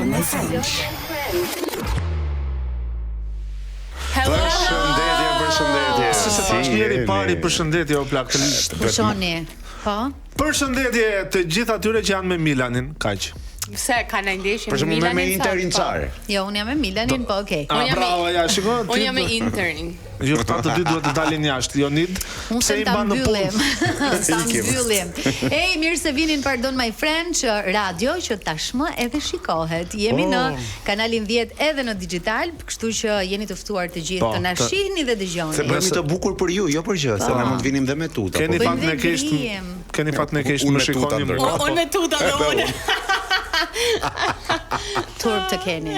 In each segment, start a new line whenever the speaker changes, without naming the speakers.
Pardon my French.
Hello.
Përshëndetje, përshëndetje.
Si se thash njëri pari përshëndetje o plak.
Pushoni. Po?
Përshëndetje të gjithë atyre që janë me Milanin, kaq.
Pse ka ndonjë ndeshje
Për
me
shembull me, me
Milanin sot?
Interin
Po.
çfarë?
Jo, unë jam me Milanin, po okay.
A
Unë jam me-
bravo, ja, shiko. ti-
Unë jam me Interin.
Jo, këta të dy duhet të dalin jashtë. Jonid,
Unë
pse
them
i
ta
mban në
mbyllim.
punë?
ta mbyllim. Ej, mirë se vinin Pardon My French radio që tashmë edhe shikohet. Jemi
Oh.
në kanalin 10 edhe në digital, kështu që jeni të ftuar të gjithë
Po,
të na
të-
shihni dhe dëgjoni.
Se bëhemi të bukur për ju, jo për gjë, se ne mund të vinim dhe me tuta.
Keni
po
fat
Bëjmë
me
dhe
keq,
grim.
keni fat me keq
Unë
më
me tuta
shikoni
ndërkohë.
mua.
Unë me tuta dhe unë.
Turp të keni.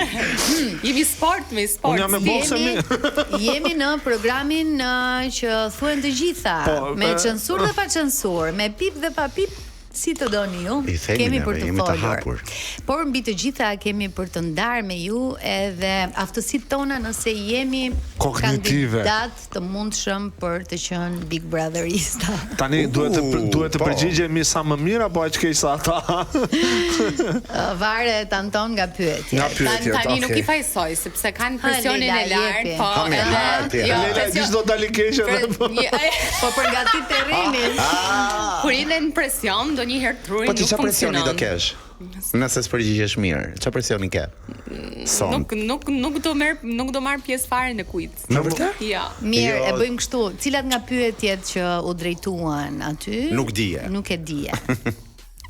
Jemi sport me sport.
Unë jam me boxe
Jemi, jemi në programin uh, që thuen të gjitha,
Po,
me
e-
censur dhe pa censur, me pip dhe pa pip, si të doni ju,
I themi
kemi
neve,
për të
jemi të
folur.
hapur.
Por mbi të gjitha kemi për të ndarë me ju edhe aftësitë tona nëse jemi
Kognitive.
kandidat të mundshëm për të qenë Big Brotherista.
Tani duhet të
U,
duhet të
po.
përgjigjemi sa më mirë apo aq keq sa ata.
Ë, Varet Anton nga pyetjet.
Nga pyetjet,
Tani nuk
okay.
i fajsoj sepse kanë presionin
Leila,
e lartë,
jepi.
po.
Ha, me
edhe-
hati,
Jo,
ha.
Leila,
presion-
dish do dali keq edhe. po.
Një-
Po përgatit terrenin.
Kur je në presion, ndonjëherë truri
Po ti
nuk
çfarë presioni
funksionon.
do kesh? Nëse s'përgjigjesh mirë, çfarë presioni ke? Son.
Nuk nuk nuk do merr nuk do marr pjesë fare në quiz.
Në vërtet?
Jo.
Mirë,
Jo.
e bëjmë kështu. Cilat nga pyetjet që u drejtuan aty?
Nuk dije.
Nuk e dije.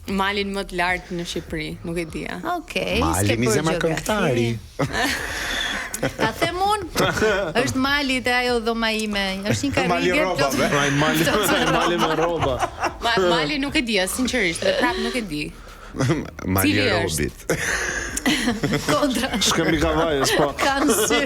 Malin më të lartë në Shqipëri, nuk e dija.
Okej,
Mali
s'ke
mi
bërë
zemra
gjeografi.
këngëtari.
Ta them unë? Është mali te ajo dhoma ime. Është një karrige.
Mali rrobave.
Ai mali, ai mali me rroba.
Ma, mali nuk e dija, sinqerisht, dhe prap nuk e di.
Mali
Cili
i
është?
robit.
Kontra.
Shkëmbi Kavajës, po.
Kanë sy.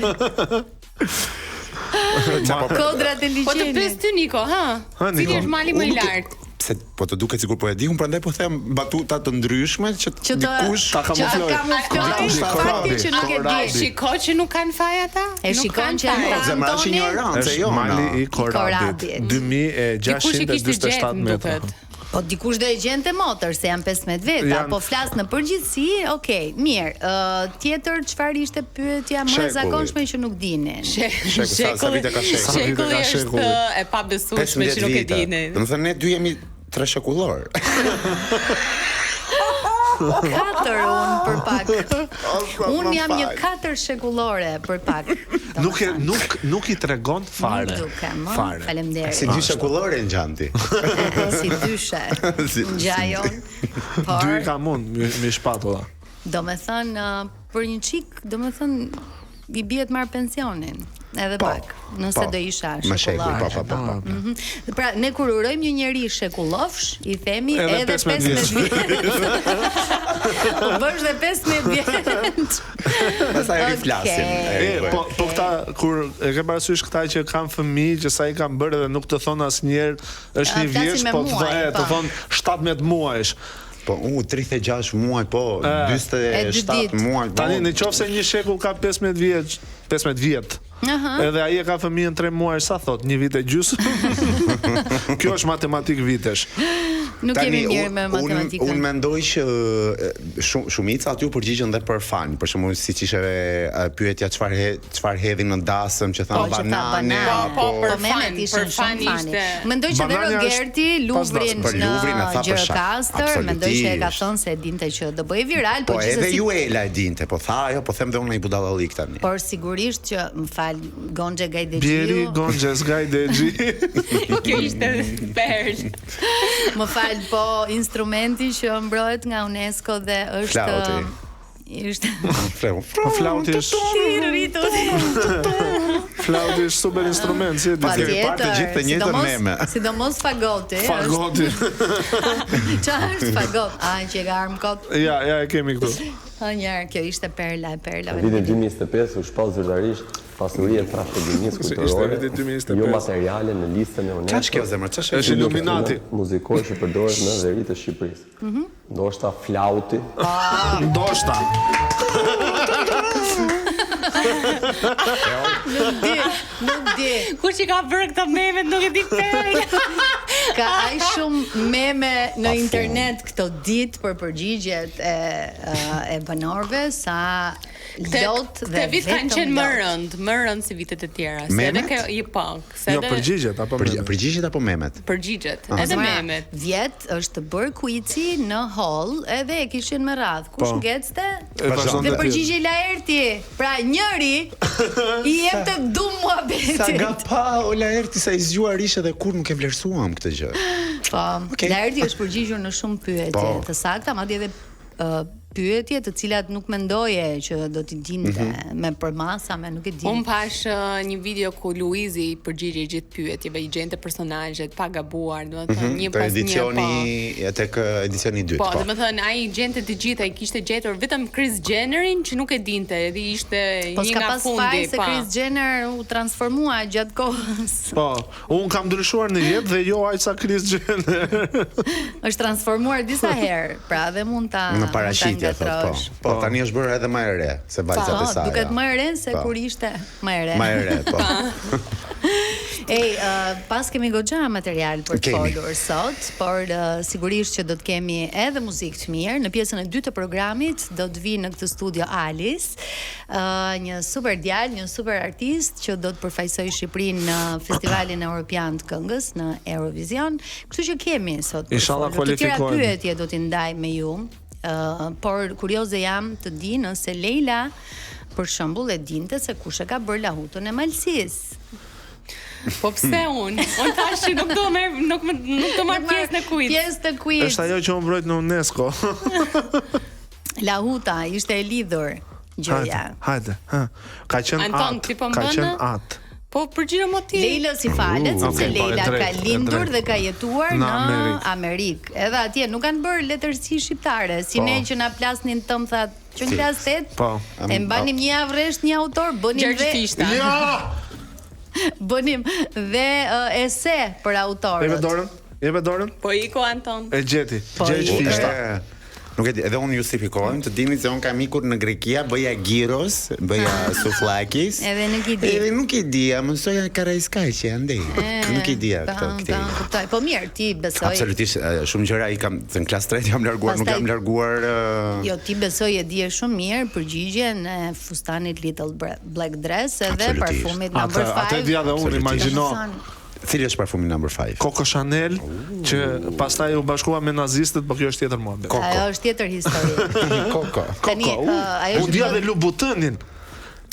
Kodrat e
Po të pyes
liqenit.
ty Niko, ha?
Ha,
Cili
Niko.
është mali më i
Unë nuk e-
lartë?
Pse po të duket sikur po e di, unë prandaj po them batuta të ndryshme që,
Që të
dikush
Ta kamufloj.
Që kamufloj
Dikush ta
faktin
korabi,
që nuk e di.
korabi.
Shiko që nuk kanë faj ata?
E
Nuk
shikon
kanë
që
faj.
ata-
Po, zemra është
Antoni?
ignorance
Është
jo.
mali i Korabit,
Korabit.
Dikush e kishte gjetë,
2647
më
metra.
duket.
Po dikush do e gjente motër se janë 15 veta,
Janë-
po flas në përgjithësi, okay, mirë. Ë tjetër çfarë ishte pyetja më e
Shekulli.
zakonshme që nuk dinin?
Shekull, sa- sa vite ka shekull?
Sa vite
Shekulli
ka
është
shekulli?
e pabesueshme
15
që nuk e
vite.
dinin.
Do të thënë ne dy jemi tre shekullor.
Katër unë për pak. Unë jam një
fal.
katër shekullore për pak.
Nuk e nuk nuk i tregon fare.
Nuk dukem, ë?
Fare.
Faleminderit.
Si dy shekullore ngjan ti.
si dyshe.
Si-
Ngjajon. Por
Dy i kam unë mi, mi shpatulla.
do me thënë ë, për një çik, do me thënë i bie të marr pensionin edhe
Po,
pak, nëse
po.
do isha
Me shekull,
shekullore.
po, po, po, po.
Mhm. Pra ne kur urojmë një njeri shekullofsh, i themi
Edhe
edhe
15
15 vjet. Po bësh dhe 15 vjet.
Pastaj riflasim.
Okej.
E, po po këta kur e ke parasysh këta që kanë fëmijë që sa i kanë bërë dhe nuk të thonë asnjëherë është
A,
një
flasin
vjesh,
me
po të
muaj,
thonë, të
po.
thonë 17 muajsh.
Po u 36 muaj, po
E, dy
47
ditë.
muaj. Po.
Tani në qoftë se një shekull ka 15 vjeç, 15 vjet.
Aha.
Edhe ai e ka fëmijën 3 muaj, sa thot, një vit e gjysmë. Kjo është matematik vitesh.
Nuk jemi mirë
unë-
me matematikën.
Unë mendoj që e, shum, shumica aty u përgjigjen dhe për fan, për shembull siç ishte e, pyetja çfarë he, çfarë hedhin në dasëm që
Po,
thanë
që tha
banane
banane.
apo
Po,
Po
për
memet
fan,
ishin
për fan
shumë fani.
ishte.
Mendoj që dhe
Banania është
Rogerti
pas
Luvrin
dasmës.
Për
në
Luvrin e tha për shak.
Gjirokastër, mendoj që e ka
Absolutisht.
thënë se e dinte që do bëj viral, po
Po edhe
gjithsesi
Juela e dinte, po tha ajo, po them dhe unë ai budallallik tani.
Por sigurisht që më fal Gonxhe
Bjeri
Gajdexhiu,
Gonxhes Gajdexhi.
Kjo ishte perl.
më fal, po instrumenti që mbrohet nga UNESCO dhe është
Flauti.
Ishte
Fleu.
Flauti është
rritur.
flauti është super instrument, si e di.
Kemi parë të
Patjetër,
gjithë të njëjtën
sidomos-
meme.
Sidomos fagoti. është-
Fagoti.
Qa është fagot? A, që e ka armë kot.
Ja, ja e kemi këtu.
Ha, njerë, kjo ishte perla e perlave.
Në vitin 2025 u shpall zyrtarisht pasuria e trashëgimisë
Ishte
kulturore,
viti 2025.
jo materiale në listën e UNESCO.
Qa është kjo zemër? Qa është
Është Illuminati.
Muzikor që përdoret në veri të Shqipërisë.
Mhm.
Ndoshta flauti,
Ndoshta.
Nuk di, nuk di.
Kush i ka bërë këto memet nuk e di perl.
Ka aq shumë meme në
Pa fund.
internet këto ditë për përgjigjet e e banorëve sa lot dhe
Këtë vit kanë
vetëm
qenë më
lot.
rënd, më rënd se vitet e tjera. Se edhe
Memet?
kjo i po, se
Jo,
edhe
përgjigjet apo
Përgj
memet?
përgjigjet apo memet?
përgjigjet, edhe
Zemra,
memet.
Vjet është bërë kuici në hall edhe e kishin me radhë. Kush
Po.
ngecte?
E vazhdon
Dhe
të tjerë.
përgjigjej Laerti. Pra njëri i jepte dum
Sa
muhabetit.
nga pa o Laerti sa i zgjuar ishe dhe kur nuk e vlerësuam këtë gjë.
Po,
Okej.
Laerti është përgjigjur në shumë pyetje
Po.
të sakta, madje edhe ë, pyetje të cilat nuk mendoje që do t'i dinte
Mhm.
me përmasa, me nuk e di.
Unë pash një video ku Luizi i përgjigjej gjithë pyetjeve, i gjente personazhet pa gabuar, domethënë një
Te
pas një po.
edicioni tek edicioni i dytë,
Po,
po.
domethënë ai gjente të gjitha, i kishte gjetur vetëm Kris Jennerin që nuk e dinte, edhe ishte
Po
një
s'ka
nga
pas
fundi,
faj se
pa.
Kris Jenner u transformua gjatë kohës.
Po, un kam ndryshuar në jetë dhe jo aq sa Kris Jenner.
Është transformuar disa herë, pra dhe mund ta
Në
mund ta
paraqitje thot, po.
ngatërrosh.
Po, tani është bërë edhe më e re se vajzat
Po,
e saj.
duket më e re se
Po.
kur ishte më e re.
Më e re, po.
Ej, uh, pas kemi goxha material për të
Kemi.
folur sot, por uh, sigurisht që do të kemi edhe muzikë të mirë. Në pjesën e dytë të programit do të vi në këtë studio Alice, uh, një super djalë, një super artist që do të përfaqësojë Shqipërinë në Festivalin Evropian të Këngës në Eurovision. Kështu që kemi sot. për të
Inshallah
folur. Të tjera
kualifikohemi.
pyetje do t'i ndaj me ju. Uh, por kurioze jam të di nëse Leila për shembull e dinte se kush e ka bërë lahutën e Malsisë.
Po pse unë? Unë thash që nuk do merr nuk më nuk do marr pjesë në quiz.
Pjesë të quiz.
Është ajo që u mbrojt në UNESCO.
Lahuta ishte e lidhur gjëja.
Hajde, hajde. Ha. Ka qenë
Anton,
at.
ti po
Ka
mbënë?
qenë at.
Po përgjigje më ti.
Leila si falet, sepse
Okej, po, e
Leila
drejtë,
ka
e
lindur
drejtë.
dhe ka jetuar
Në
në
Amerikë.
Amerikë. Edhe atje nuk kanë bërë letërsi shqiptare, si
Po.
ne që na plasnin tëmthat që në klasë 8.
Po.
E mbanim një javë rresht një autor, bënim
Gjergj
dhe
Fishta.
Ja!
bënim dhe uh, ese për
Jepe
autorët.
dorën. Jepe dorën.
Po iko Anton.
E gjeti.
Po,
Gjergj
i-
Fishta.
E, Nuk e di, edhe unë justifikohem të dini se unë kam ikur në Greqia, bëja gyros, bëja suflakis.
Edhe nuk i di.
Edhe nuk i dija, mësoja Karaiskaqi andej. Nuk i dija
Po,
këto këtej.
Po, kuptoj. Po mirë, ti besoj.
Absolutisht, e, shumë gjëra i kam, në klasë 3 jam larguar, nuk
Pastaj-
jam larguar e,
Jo, ti besoj e dije shumë mirë përgjigjen e fustanit Little Black Dress edhe
Absolutisht.
parfumit number
Atë
5.
atë e dija dhe unë,
Absolutisht.
imagjino.
Cili është parfumi number 5?
Coco Chanel që pastaj u bashkua me nazistët, po kjo është tjetër muhabet.
Coco.
Ajo është tjetër histori.
Coco.
Tani,
Coco, u,
ë, ajo
unë
që
dija
do-
dhe Louboutin.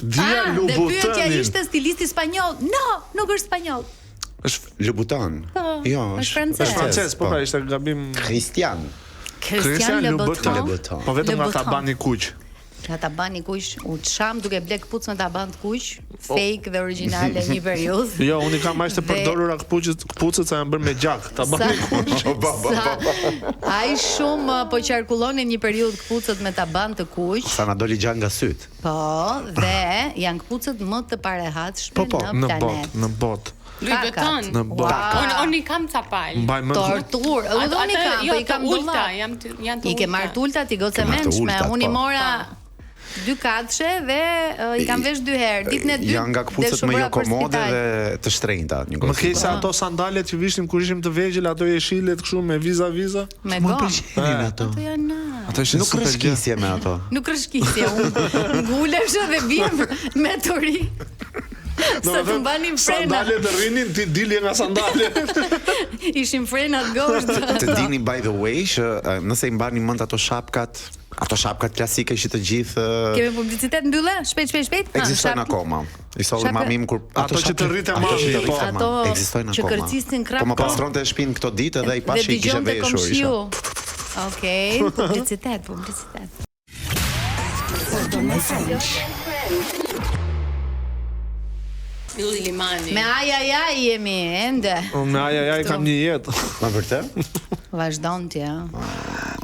Dija
Ah, dhe pyetja
Louboutin.
ishte stilisti spanjoll. No, nuk është spanjoll.
Është
Louboutin.
Po,
Jo,
është francez.
është francez, po pra ishte gabim
Christian.
Christian Louboutin.
Louboutin.
Po vetëm nga
Louboutin.
tabani kuq.
Nga tabani kuq, u çam duke blek këpucë me taban të kuq, fake dhe origjinale një periudhë.
Jo, unë i kam aq të
Dhe-
përdorura këpucët, këpucët sa janë bërë me gjak, tabani kuq.
Sa, ai shumë po qarkullonin një periudhë këpucët me taban të kuq.
Sa na doli gjak nga syt.
Po, dhe janë këpucët më të parehatshme
Po, po,
në
Në
planet.
botë, në botë.
Louis
Kakat.
Vuitton.
Në botë.
Ua.
Unë unë i kam ca palë.
Mbaj mend.
Tortur. Edhe
Ato-
unë i
ato-
kam,
jo,
po i
të
kam
ulta,
dollap.
janë të janë të
I ke
ulta.
marrë tulta ti gocë
Ke
e
marrë të
mençme.
ultat,
Unë i
po.
mora dy katëshe dhe i kam vesh dy herë. Ditën e dytë.
Janë nga këpucët
desh u
më
bëra
jo
për
komode
spital.
dhe të shtrenjta, një
Më keq se ato sandalet që vishnim kur ishim të vegjël, ato jeshilet kështu me viza viza.
Me
Më
gomë.
pëlqenin ato.
Ato janë na.
Ato ishin
Nuk
super gjë.
rrëshkisje me ato.
Nuk rrëshkisje, unë ngulesh dhe biem me turi. Sa të mbanin frena.
Sandalet rrinin, ti dilje nga sandalet.
Ishin frenat gozhd.
Të dini by the way që nëse i mbani mend ato shapkat, ato shapkat klasike që të gjithë
Kemi publicitet mbyllë? Shpejt, shpejt, shpejt. Ha,
ekzistojnë
shap-
akoma. I solli
Shapka-
mami im kur
Ato që të
shapkat-
rritë
ato që
mami,
të
po.
rritë
Ato
mami, ekzistojnë
që
akoma.
kërcisnin krap
Po më
po.
pastronte shtëpinë këto ditë dhe i
Dhe
pash i kishe
dëgjonte
veshur. isha.
komshiu. Okej, publicitet, publicitet.
Ylli Limani.
Me aj aj aj jemi ende.
Unë me aj aj aj kam një jetë.
Ma vërtet?
Vazhdon ti, ë.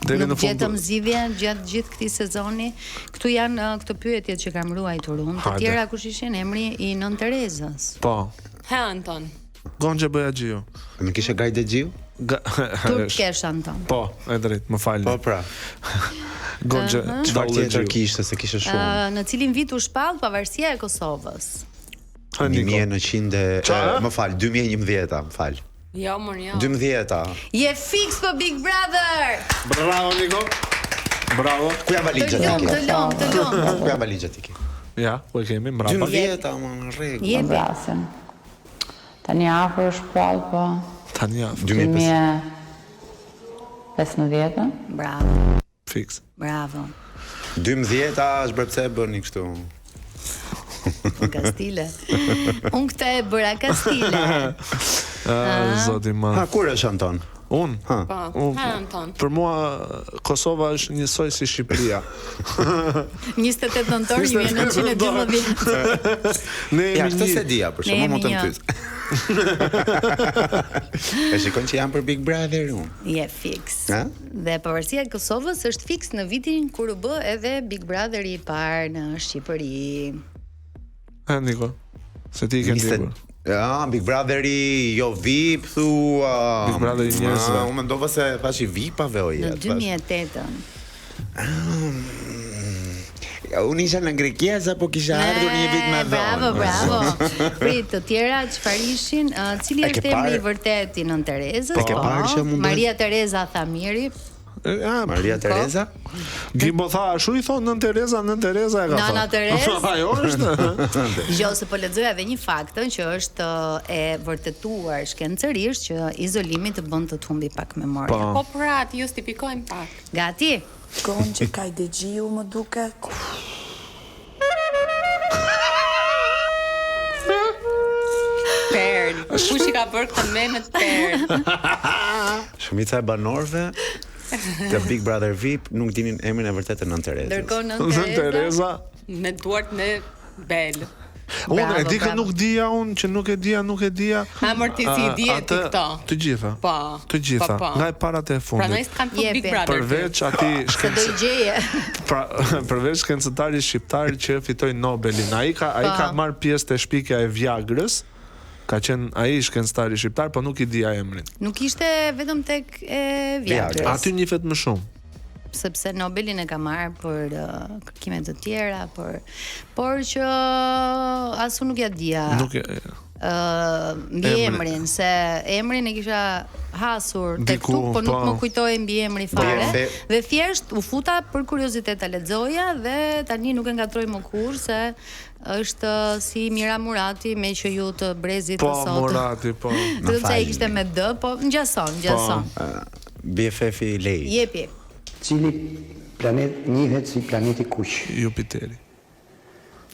Deri
Nuk
në fund.
gjetëm zgjidhje gjatë gjithë këtij sezoni. Këtu janë këto pyetjet që kam ruajtur unë. Të
Hajde.
tjera kush ishin emri i Nën Terezës.
Po.
He Anton.
Gonxhe Bojaxhiu.
Nuk ishe Gajde Gjiu?
Ga-
Turp kesh Anton.
Po, e drejt, më falni.
Po pra.
Gonxhe
Çfarë tjetër
Daulexhiu.
kishte se kishte shumë.
Ë, në cilin vit u shpall pavarësia e Kosovës?
Ha, Niko.
1900
Qa,
e, më fal, 2011-a, më fal.
Jo, mor, jo.
12-ta.
Je fiks për Big Brother.
Bravo Niko. Bravo.
Ku janë
Të
valixhet
lum,
Iki?
të lum, të lum.
Ku janë valixhet Iki?
Ja, ku e kemi mbrapa.
12-ta, më në rregull.
Jepi.
Vrasin. Tani afër është prallë, po
Tani afër.
2005.
2015-ën.
Bravo.
Fiks.
Bravo.
12-ta është bërë pse e bëni kështu.
Po Kastile. Unë këtë e bëra Kastile.
Ah, zoti ma.
Ha, kur është Anton?
Unë?
Po,
Unë-
ha Anton.
Për mua Kosova është njësoj si Shqipëria.
28 nëntor 1912.
Ne
Ja,
jemi
këtë
një.
se dija, për
Ne
shembull
jemi
mund të më
një.
pyet. E shikon që jam për Big Brother unë.
Je fiks.
Ha?
Dhe pavarësia e Kosovës është fiks në vitin kur u bë edhe Big Brother i parë në Shqipëri.
Ha Niko. Se ti i ke
20
ndjekur.
Ja, Big Brotheri jo VIP thua.
Big Brother i njerëzve.
Ah, Unë mendova se thash i VIP-ave o
Në
jetë. thash.
2008-ën.
Ja, Unë isha në Greqia sapo kisha ardhur një vit më vonë.
Bravo, bravo. Prit, të tjera çfarë ishin? Ë, cili
E ke
është emri i
parë-
vërtet i Nën Terezës?
E ke
Po,
parë që mundohet-
Maria Tereza tha Miri.
E, Ja,
Maria Tereza?
Gimbo tha, ashtu i thon Nën Tereza, Nën Tereza e ka
Nana
thënë.
Terez?
Ajo është.
Jo, se po lexoja edhe një fakt ë, që është e vërtetuar shkencërisht që izolimi të bën të të humbi pak memoria.
Po.
Po pra, ti justifikojmë pak.
Gati?
Gonxhe Kajdexhiu më duket.
Perl. Kush i ka bërë këtë memet perl?
Shumica e banorëve të Big Brother VIP nuk dinin emrin e vërtetë të Nën Terezës.
Ndërkohë Nën
Nën
Tereza.
Tereza.
Me duart me bel.
Unë e
Bravo,
di që
bravo.
nuk dija unë, që nuk e dija, nuk e dija.
Ha, mor, ti si i
A,
dije ti
atë-
këto.
Të gjitha.
Po.
Të gjitha.
Po, po.
Nga e para te e
Prandaj
fundit.
s'kam fut
Jepi.
Big Brother.
Përveç atij
Se do
shkenc
i gjeje.
pra, përveç shkencëtarit shqiptar që fitoi Nobelin, ai ka ai
Po.
ka marr pjesë te shpikja e Viagrës. Ka qenë ai shkencëtari shqiptar, po nuk i dija emrin.
Nuk ishte vetëm tek e Viagrës.
Aty njihet më shumë.
sepse Nobelin e ka marrë për uh, kërkime të tjera, për por që as unë nuk ja dija.
Nuk e
ë mbi
Emrin.
emrin, se emrin e kisha hasur tek
Diku,
tuk, po nuk
po.
më kujtoi mbi emri fare.
Dhe-
Dhe thjesht u futa për kuriozitet ta lexoja dhe tani nuk e ngatroj më kurrë se është si Mira Murati me që ju të brezit
Po
të sot.
Murati, po.
Do të
falni.
ai kishte me D, po ngjason, ngjason.
BFF i Leit.
Jepi.
Cili planet njihet si planeti kuq?
Jupiteri.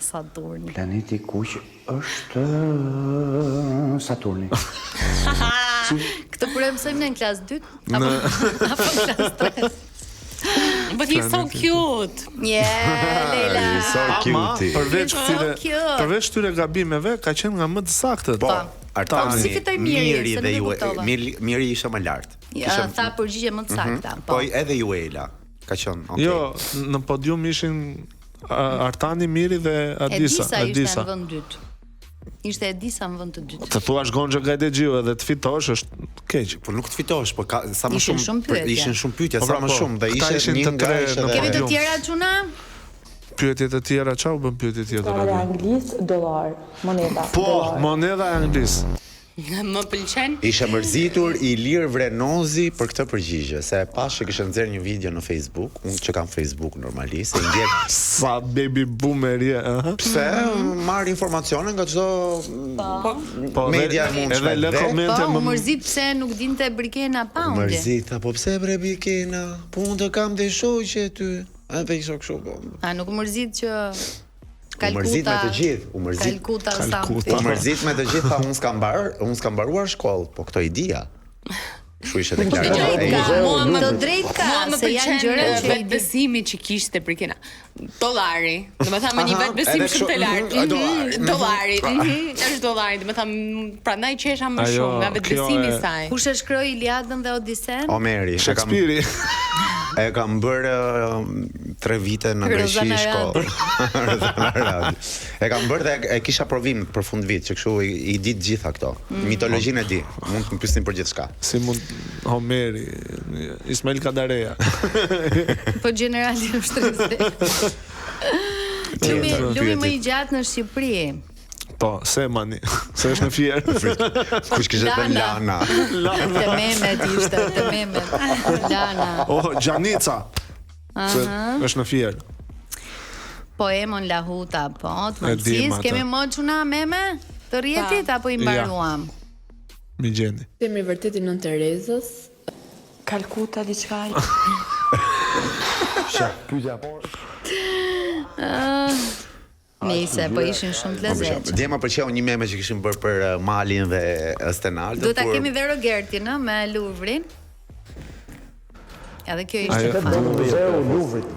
Saturni.
Planeti kuq është Saturni.
Këtë kur e mësojmë ne në klasë 2 apo apo në klasë 3.
But he's so cute.
Yeah, Leila.
So
Ama
cute.
përveç
So
këtyre
cute.
përveç këtyre gabimeve ka qenë nga më të saktët.
Po, Artani,
Po, si fitoi Miri,
Miri
se
dhe
nuk e
Jue,
kuptova.
Miri, Miri ishte më lart.
Ja, tha përgjigje më të sakta, po.
Po edhe Juela ka qenë, okay.
Jo, në podium ishin a, Artani, Miri dhe Adisa.
Edisa ishte në vend dytë. Ishte Edisa në vend të dytë.
Të thuash Gonxha Gajdexhiu edhe të fitosh është keq.
Po nuk të fitosh, po ka sa më
Ishin
shumë
shumë pyetje.
ishin shumë pyetje,
Po
sa
pra,
më
po,
shumë dhe
këta
ishte
ishin
një
të
nga
tre
ishte
në
edhe
Kemi të
podium.
tjera çuna?
Pyetje të tjera, çfarë u bën pyetje tjetër
Fare
aty?
anglisë, dollar, moneta.
Po,
dollar.
moneda e Anglisë.
Më pëlqen.
Ishe mërzitur Ilir Vrenozi për këtë përgjigje, se e pash që kishte nxjerrë një video në Facebook, unë që kam Facebook normalisht, se i ndjek
Sa baby boomer je, ëh.
pse marr informacione nga çdo
Po, dhe-
media e mundshme.
Edhe lë
Dhe-
komente
Po, u
më
mërzit pse nuk dinte Brikena Poundi.
Mërzit, po pse bre Bikena? Po unë të kam dhe shoqe ty. Edhe isha kështu po.
A nuk u mërzit që
U mërzit me të gjithë, u mërzit.
Kalkuta
Kalkuta.
U
something.
mërzit me të gjithë, tha unë s'kam mbar, unë s'kam mbaruar shkollë, po këto i dija. Kështu ishte
Të
deklarata.
drejtë
e
ka,
Ilir.
Mua më-
të drejtë ka,
Mua më
se janë
pëlqen
gjëra që i di.
vetbesimi që kishte Brikena. Dollari. Domethënë me një
Aha,
vetbesim
edhe
shumë të
kështu,
lartë.
mhm, dollari,
Mhm, Dollari. mhm, Është dollari, domethënë prandaj qesha më
Ajo,
shumë nga
kjo
vetbesimi i
e-
saj.
Kush e shkroi Iliadën dhe Odisen?
Omeri, e kam
Shakespeare.
e kam bërë 3 vite në Greqi
Rozana
shkollë. Rozana Radi. E kam bërë dhe e kisha provim për fund vit, që kështu i, i di të gjitha këto.
Mm.
Mitologjinë e di. Mund të më pyesni për gjithçka.
Si mund Homeri, Ismail Kadareja.
Po gjenerali ushtrisë. Lumi,
Tjetër,
lumi më
pyetje.
i gjatë në Shqipëri.
Po, Semani, se është në Fier.
Kush kishte thënë Lana?
Lana.
Te memet ishte, te memet. Lana.
Oh, Gjanica. Se është në Fier.
Po Emon Lahuta, po, të
E dim
Malësisë.
atë.
Kemi më çuna meme të rrjetit apo i mbaruam?
Mi gjeni.
Emri vërtet i Nën Terezës. Kalkuta diçka.
Pyetja e parë.
Nëse, po ishin shumë të
Po, për shembull,
lezetshëm.
Dje më pëlqeu një meme që kishin bërë për eh, Malin dhe eh, Stenaldën.
Do ta
kur-
kemi dhe Rogertin, ë, me Louvrin. Edhe kjo ishte
Ajo.
fun.
Muzeu Louvrit.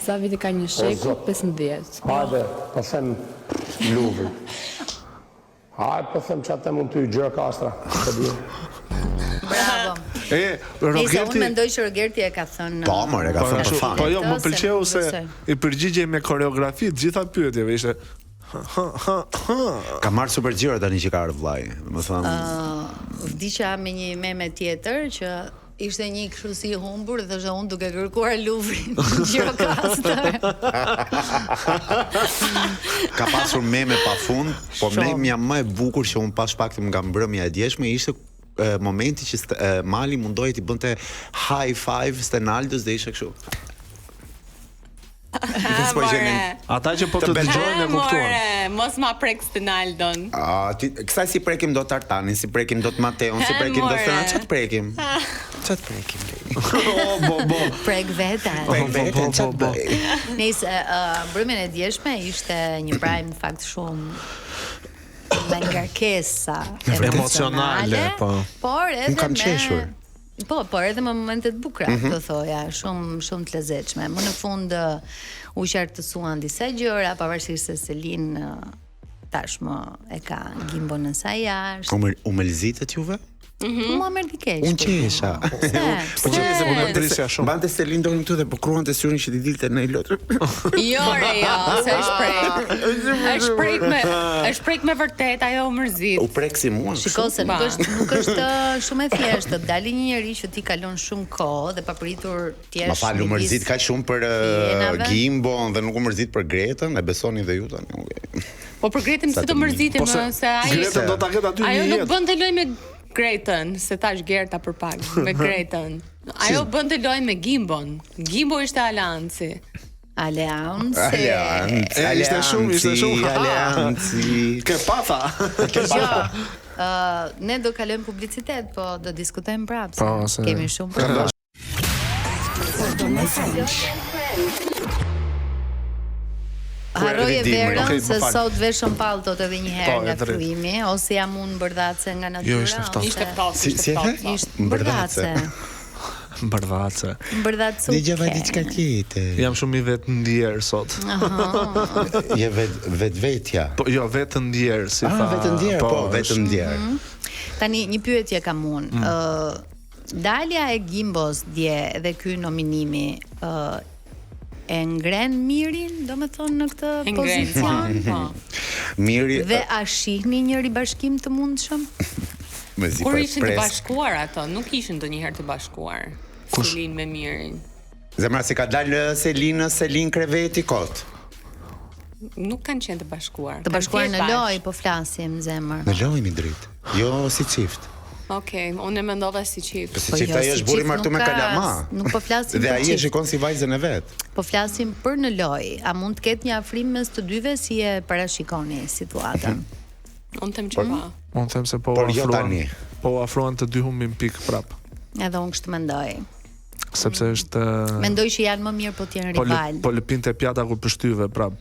Sa vite ka një shekull? 15.
Hajde, po them Louvrit. Hajde, po them çfarë them unë ty Gjirokastra. Po di.
Bravo.
E,
Nëse unë
Rogerti
mendoj që Rogerti e ka thënë.
Po, more, e ka
Po,
thënë për
kështu,
fan.
po jo, më
Se
pëlqeu
nuk
se
besoj.
i përgjigjej me koreografi të gjitha pyetjeve, ishte ha ha ha. ha.
Ka marrë super xhiro tani që ka ardhur vllai. Domethënë,
Vdiqa me një meme tjetër që ishte një kështu si i humbur dhe thoshte unë duke kërkuar Louvrin në Gjirokastër.
ka pasur meme pafund, po
Shumë.
memja më e bukur që unë pash pak nga mbrëmja e djeshme ishte e, momenti që st- e, Mali mundohej t'i bënte high five Stenaldës dhe ishte kështu. S'po
More.
gjenin.
Ata që po të
Të bel-
dëgjojnë e kuptuan.
More, mos ma prek Stenaldon.
A, ti, kësaj si prekim dot Artanin, si prekim dot Mateon, si
He,
prekim dot
more.
Stenaldën, ç'a të prekim? Ç'a të prekim?
Oh, bo bo.
Prek veten.
Prek
bo,
veten,
bo,
ç'a të
bo.
bëj?
Nëse uh, mbrëmjen e djeshme ishte një prime në fakt shumë me ngarkesa
Emocionale, po.
Por edhe
Unë kam
me
qeshur.
Po, por edhe me momente të bukura, mm -hmm. të thoja, shumë shumë të lezetshme. Më në fund u qartësuan disa gjëra, pavarësisht se Selin tashmë e ka gimbon në saj jashtë.
U më u mëlzitët juve?
Mm Mua merr di keq.
Unë qesha.
Pse?
Po qesha se po
Unë
mbante
prisja shumë.
Mbante Selin dorën këtu dhe po kruante syrin që t'i dilte në i lotër.
Jo, re, jo, se është prek. Është prek me është prek me vërtet ajo u mërzit.
U prek si mua.
Shiko se nuk
Ba.
është nuk është shumë e thjeshtë të dali një njeri që ti kalon shumë kohë dhe papritur ti
Ma
jesh.
fal, u
midis
mërzit kaq shumë për
hienave.
Gimbon dhe nuk u mërzit për Gretën, e besoni dhe ju tani. Okej.
Po për Gretën
Sa
pse do
të mirë.
mërzitem
Po se
ë, se ai
Gretën do ta ketë aty
Ajo
një
nuk
jetë.
bënte lojë me Gretën, se thash Gerta për pak, me Gretën. Ajo bënte lojë me Gimbon. Gimbo ishte aleanci.
Aleance.
Aleanci,
E, ishte shumë, ishte shumë.
Aleanci.
Ke pata.
Ke
Jo. Ë, ne do kalojmë publicitet, po do diskutojmë prapë. se
Po, se-
Kemi shumë për të. Harroje
erdhi dimri.
verën
Okej, më
se
fal.
sot veshëm palltot edhe një herë
Po, e
nga
drejtë.
fillimi, ose jam unë mbërdhace nga natyra.
Jo, ishte ftohtë.
Ishte ftohtë,
Si-
ishte
si e the?
ftohtë.
Ishte mbërdhace.
Mbërdhace.
Mbërdhacuke.
Dëgjova diçka tjetër.
Jam shumë i vetë ndjer sot.
Je vet vetvetja.
Po jo, vetë ndjer si
Ah,
tha.
vetë ndjer, po, vetë
është-
ndjer.
Tani një pyetje kam unë. Ë dalja e Gimbos dje dhe ky nominimi ë e ngren Mirin, domethënë në këtë
E ngren,
pozicion.
po.
Miri
Dhe a shihni një ribashkim të mundshëm?
me zi
Kur
po e
ishin të
pres.
bashkuar ato, nuk ishin ndonjëherë të bashkuar. Selin me Mirin.
Zemra si ka dalë Selina, Selin kreveti kot.
Nuk kanë qenë të bashkuar.
Të
Kanë
bashkuar
fjetë
në
bashkë.
lojë, po flasim zemër.
Në lojë mi drejt. Jo si çift.
Okej, unë e mendova si çift.
Po si
Po
çift
jo,
ai
si
është burri
çift
martu
nuk
me
ka-
kalama.
nuk po flasim
Dhe
për
ai e
çift.
shikon si vajzën e vet.
Po flasim për në lojë. A mund të ketë një afrim mes të dyve si e parashikoni situatën?
Unë them që po.
Unë them se po u
Por jo
afruan.
tani.
Po u afruan të dy humbin pikë prap,
Edhe unë kështu mendoj.
sepse është
Mendoj që janë më mirë po të jenë
po lë,
rival.
po lëpinte pjata kur pështyve prap.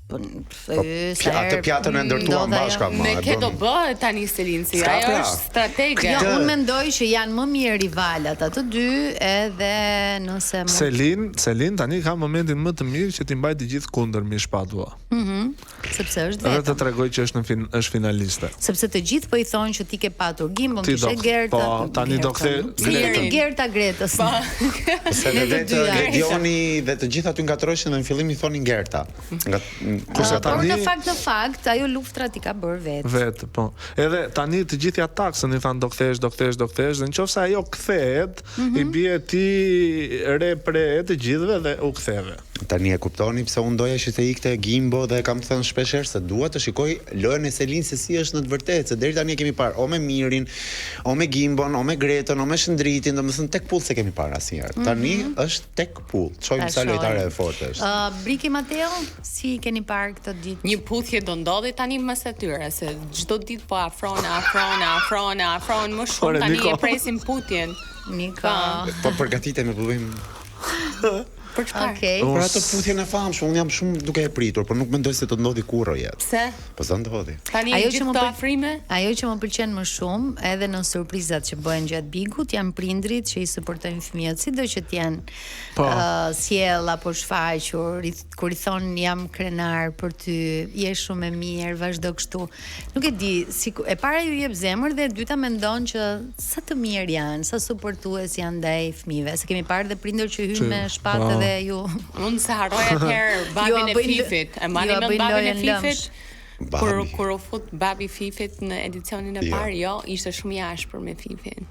Po, e, sa
Atë
herë
pjatën e ndërtuan
ndodh ajo.
bashka ma.
Me
e
ke
bën-
do bëhet tani Selin si
S'ka
ajo
pra.
është stratege.
Jo, unë mendoj që janë më mirë rivalat ato dy, edhe nëse mund
Selin, Selin tani ka momentin më të mirë që t'i mbaj të gjithë kundër mi shpatulla.
sepse është
Edhe të
vetëm.
tregoj që është në fin, është finaliste.
Sepse të gjithë po i thonë që ti ke patur Gimbon,
Ti
kishe
do-
Gerta.
po, tani do
Gertën.
kthe-
Pse jemi
Gretën.
Gerta Gretës.
Po.
Se
Ne
dhe
të
vetë
dyja.
Gledioni dhe të gjithë aty ngatroheshin dhe në fillim i thonin Gerta. Nga
Kurse
Por
tani
në fakt në fakt ajo luftra ti ka bërë vetë.
Vetë, po. Edhe tani të gjithë ja taksën i thanë do kthehesh, do kthehesh, do kthehesh, dhe nëse ajo kthehet, i bie ti re pre e të gjithëve dhe u ktheve.
Tani e kuptoni pse unë doja që të ikte Gimbo dhe e kam thënë shpesh herë se dua të shikoj lojën e Selin se si është në të vërtetë, se deri tani e kemi parë o me Mirin, o me Gimbon, o me Gretën, o me Shëndritin, domethënë tek pull se kemi parë asnjëherë. Mm -hmm. Tani është tek pull. Shohim
Ta
sa
shohim.
lojtare e fortë është.
Ë, Briki Mateo, si i keni parë këto ditë?
Një puthje do ndodhi tani mes atyre, se çdo ditë po afron, afron, afron, afron më shumë
Ore,
tani
Niko.
e presim putjen.
Niko.
Po përgatitemi, po bëjmë
Për çfarë?
Okej.
Për atë puthjen e famshme, unë jam shumë duke e pritur, por nuk mendoj se do të ndodhi kurrë o jetë.
Pse?
Po s'do ndodhi.
Tani
Ajo
gjithë
që më
këto
pël-
afrime?
Ajo që më pëlqen më shumë, edhe në surprizat që bëhen gjatë Bigut, janë prindrit që i suportojnë fëmijët, sido që të jenë
Po.
ë, sjell apo shfaqur, i, kur i thon jam krenar për ty, je shumë e mirë, vazhdo kështu. Nuk e di, si, e para ju jep zemër dhe e dyta mendon që sa të mirë janë, sa suportues janë ndaj fëmijëve. Se kemi parë dhe prindër që hyjnë
Që-
me shpatë
po.
dhe ju
Unë se harroj atëherë
Ju
babin
a
e
bëjnë-
Fifit. E mbani
ju a
mend
bëjnë
babin e
lojën lëmsh.
Fifit? Kur
Babi.
kur u fut babi Fifit në edicionin e
Jo.
parë, jo, ishte shumë i ashpër me Fifin.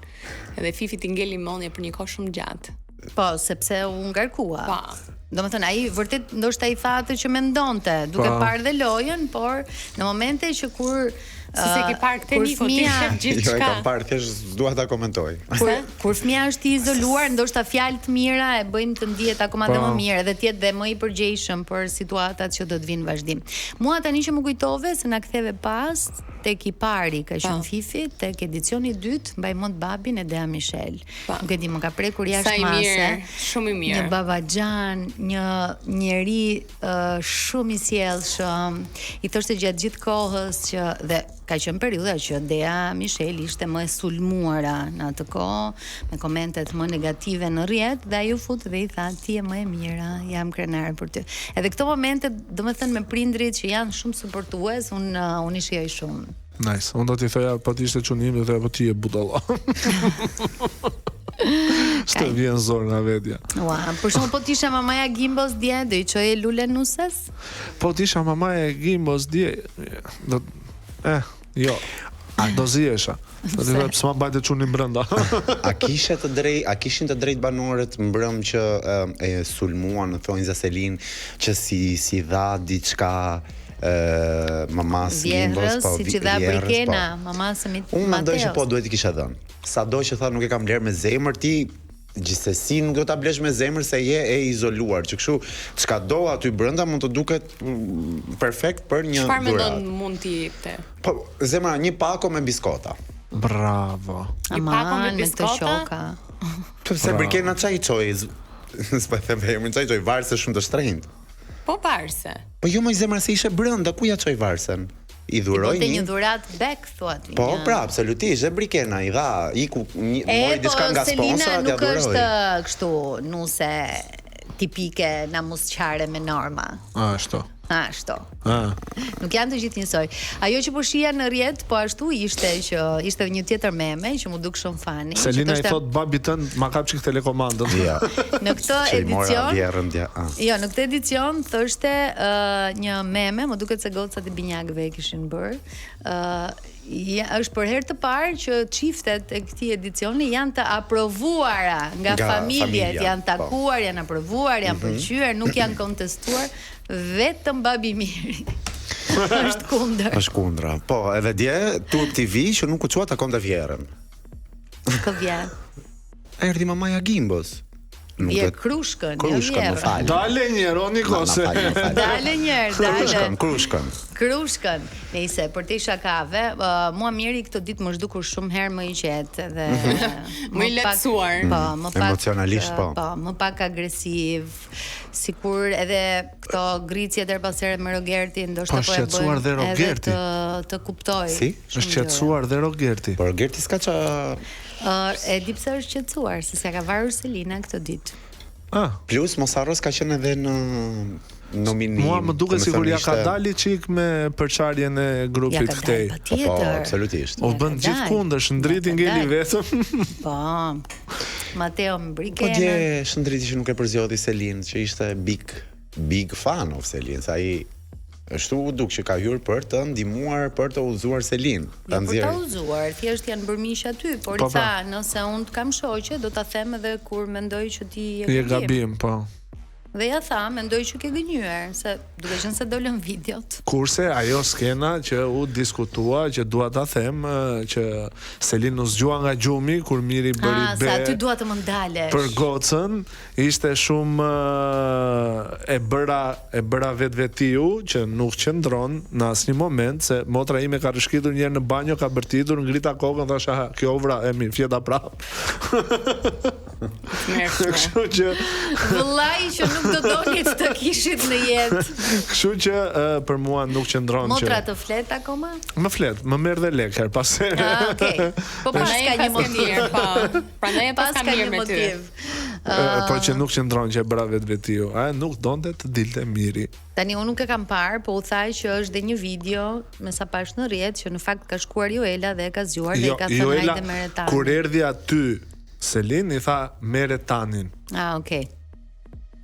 Edhe Fifit i ngeli mendja për një kohë shumë gjatë.
Po, sepse u ngarkua.
Pa.
Do më thënë, ai vërtet ndoshta i tha atë që mendonte, duke
Pa.
parë dhe lojën, por në momente që kur
Si se ke parë këtë
kur
Niko, ti
fëmia-
shef
Jo, e
gjithçka.
kam parë, thjesht s'dua ta komentoj.
Kur, kur fëmia është i izoluar, ndoshta fjalë të mira e bëjnë të ndihet akoma dhe
Po.
më mirë, edhe të jetë dhe më i përgjegjshëm për situatat që do të vinë në vazhdim. Mua tani që më kujtove se na ktheve pas tek i pari ka qenë
Po.
Fifi, tek edicioni i dytë mbaj mend babin e Dea Michel.
Po.
Nuk e di, më ka prekur
Sa
jashtë
i
mase.
mirë, shumë i mirë.
Një babaxhan, një njeri uh, shumë i sjellshëm. I thoshte gjatë gjithë kohës që dhe ka qenë periudha që Dea Michel ishte më e sulmuara në atë kohë, me komentet më negative në rrjet dhe ai u fut dhe i tha ti je më e mira, jam krenare për ty. Edhe këto momente, domethënë me prindrit që janë shumë suportues, unë uh, unë i shijoj shumë.
Nice. Unë do t'i thoja, po të ishte çuni im, do thoja po ti je budalla. S'të vjen zor nga vetja.
Ua, për shembull po të isha mamaja Gimbos dje, do i çoje lule nuses?
Po të isha mamaja e Gimbos dje, do eh, jo. Do zihesha. Do të thoja pse ma mbajte çunin brenda.
A kishe të drejt, a kishin të drejt banorët mbrëm që ëm, e sulmuan në thonjza Selin që si si dha diçka ë mamas Gimbos,
Vjehrës,
po
si
vi-
që dha
vjehrës,
Brikena,
po.
mamasë së mit
Unë mendoj që
Mateos.
po duhet i kisha dhënë. Sado që tha nuk e kam bler me zemër ti gjithsesi nuk do ta blesh me zemër se je e izoluar, që kështu çka do aty brenda mund të duket mm, perfekt për një
Çfarë
dhuratë.
mendon mund t'i jepte?
Po zemra një pako me biskota.
Bravo.
Një pako me
Aman, me këto
biskota?
qoka.
Sepse Brikena çaj i çoi, z- s'po e them emrin, çaj i çoi varse shumë të shtrenjtë.
Po varse.
Po jo më zemra se ishe brenda, ku ja çoi varsen? I dhuroi
Bënte
një.
një dhuratë back thua ti.
Po,
një-
pra, absolutisht, dhe Brikena i dha, iku një,
E,
mori
po,
diçka nga
Selina
sponsorat, ja
nuk
dhuroi.
është kështu nuse tipike namusqare me norma.
Ashtu.
Ashtu.
Ah.
Nuk janë të gjithë njësoj. Ajo që po shija në rrjet, po ashtu ishte që ishte një tjetër meme që mu duk shumë funny. që
Selina i
thoshte,
thot babit tënd, ma kap çik telekomandën.
Ja.
në këtë
Që i mora
edicion
vjerrën dja. Ah.
Jo, në këtë edicion thoshte uh, një meme, më duket se gocat e binjakëve e kishin bërë. Ë ja, është për herë të parë që çiftet e këtij edicioni janë të aprovuara nga,
Nga
familjet,
familja,
janë
po.
takuar, janë aprovuar, janë pëlqyer, nuk janë kontestuar, vetëm babi Miri. është kundër.
Është kundra. Po, edhe dje Turp TV që nuk u çua takonte vjerrën.
Kë vjen?
Erdhi mamaja Gimbos. Nuk
Vje
do-
krushkën, jo
Krushkën, më
vjerrën.
fal.
Dale një herë, o Niko,
Ma- ma
se
fal, ma fal.
Dale një herë, dale.
Krushkën, krushkën.
Krushkën. Nëse për te shakave, uh, mua Miri këto ditë më është dukur shumë herë më i qetë dhe
Më i
pak-
lehtësuar.
Po, më pak
Emocionalisht, po.
Po, më pak agresiv, sikur edhe këto gricjet her pas here me Rogertin, ndoshta
Po,
po, e
është qetësuar
bëjnë
dhe Rogerti.
Edhe të të kuptoj.
Si?
shumë
Është qetësuar dhe Rogerti.
Por Gerti s'ka ça
gjëra. Ë, e di pse është qetësuar, se s'ja ka varur Selina këto ditë.
Ah,
plus mos harro s'ka qenë edhe në nominim.
mua më duket
Domethënë
sikur ja ka
ishte-
dali çik me përçarjen e
Ja
grupit
ka dalë
këtej.
Po, po,
patjetër.
absolutisht.
U
Ja
bën
ka
gjithë
dalë.
kundër, shndriti
Ja ka
ngeli
dalë.
vetëm.
Po. Mateo me
Po
Brikenën.
dje shndriti që nuk e përzgjodhi Selin, që ishte big big fan of Selin, se ai Ashtu u duk që ka hyrë për të ndihmuar, për të udhëzuar Selin. Ta
Jo për ta
nxjerr.
udhëzuar, thjesht janë bërë miq aty, por
Po,
i tha, nëse unë të kam shoqe, do ta them edhe kur mendoj që ti je
Je gabim, po.
Dhe ja tha, mendoj që ke gënjyer, se duke qenë se dolën videot.
Kurse ajo skena që u diskutua, që dua ta them, ë, që Selin u zgjua nga gjumi kur Miri bëri
Ah,
be.
se aty dua të më ndalesh.
Për gocën ishte shumë ë, e bëra e bëra vetvetiu që nuk qëndron në asnjë moment se motra ime ka rrëshkitur një herë në banjo, ka bërtitur, ngrita kokën, thash aha, kjo u vra, e mirë, fjeta prap.
Mërshme.
Kështu që
Vëllai që nuk do donit të kishit në jetë.
kështu që ë, për mua nuk qëndron që.
Motra të flet akoma?
Më flet, më merr dhe lek her pas here.
Ah, okay. Po pas
Prandaj
ka
e
një
paska
motiv.
mirë, po. Prandaj e
Pas
paska
ka
mirë
një
me ty.
motiv.
Ë, Po që nuk qëndron që e bëra vetvetiu. A nuk donte të dilte Miri.
Tani unë nuk e kam parë, po u tha që është dhe një video me sa pash në rrjet që në fakt ka shkuar Joela dhe e ka zgjuar dhe i ka thënë
Jo, Joela,
hajde merre tanin.
kur erdhi aty Selin i tha merre tanin
Ah, okay.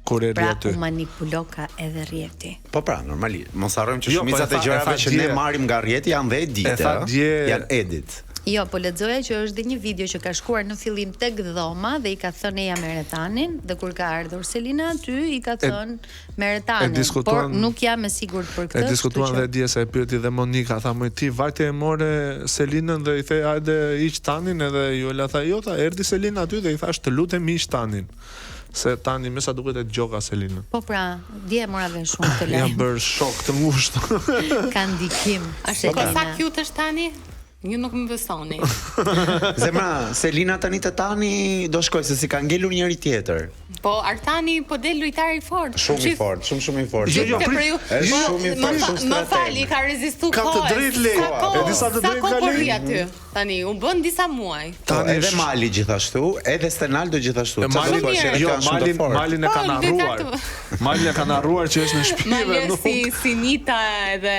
kur erdhi
Pra
aty.
u manipuloka edhe rrjeti.
Po pra, normalisht. Mos harrojmë që
Jo, po e
shumica
tha-
e
e
gjërave
tha
që ne
dje.
marrim nga rrjeti janë dhe edite.
E tha
ë?
dje-
Janë edit.
Jo, po lexoja që është dhe një video që ka shkuar në fillim tek dhoma dhe i ka thënë eja merre tanin dhe kur ka ardhur Selina aty i ka thënë merre tanin.
e diskutuan-
por nuk jam e sigurt për këtë.
E diskutuan
kështu
dhe dje se e pyeti dhe Monika, tha moj ti vajte e more Selinën dhe i the hajde iq tanin edhe Joela tha jo tha erdhi Selina aty dhe i thash të lutem iq tanin. Se tani me sa duket e dëgjoka Selinën.
Po pra, dje e mora vesh shumë këtë
Janë
lajm.
bërë shok të ngushtë.
Ka ndikim.
A shiko
Selina.
sa cute është tani? Ju nuk më besoni.
Zemra, Selina tani te tani do shkoj se si ka ngelur njëri tjetër.
Po Artani po del lojtar i fortë.
Shumë i fortë, shumë shumë i fortë.
Jo, jo,
Të
prit-
preju.
Është
Po,
shumë i
më
fortë,
fa-
shumë
Më
strateg.
fal, i ka rezistu
Ka të
kohës.
drejtë, Le.
Sa kohë-
E di sa të drejtë
Sa kohë
ka
po
Le?
rri aty? Tani u bën disa muaj.
Po,
Tani
edhe
është-
Mali gjithashtu, edhe Stenaldo gjithashtu.
E
Çfarë
Malin,
do thuash, edhe
jo,
këta janë shumë të
Malin,
fortë.
Malin e
Po,
kanë
lojtar
harruar.
të-
Malin e kanë harruar që është në shtëpi dhe
Mali
nuk.
si si Nita edhe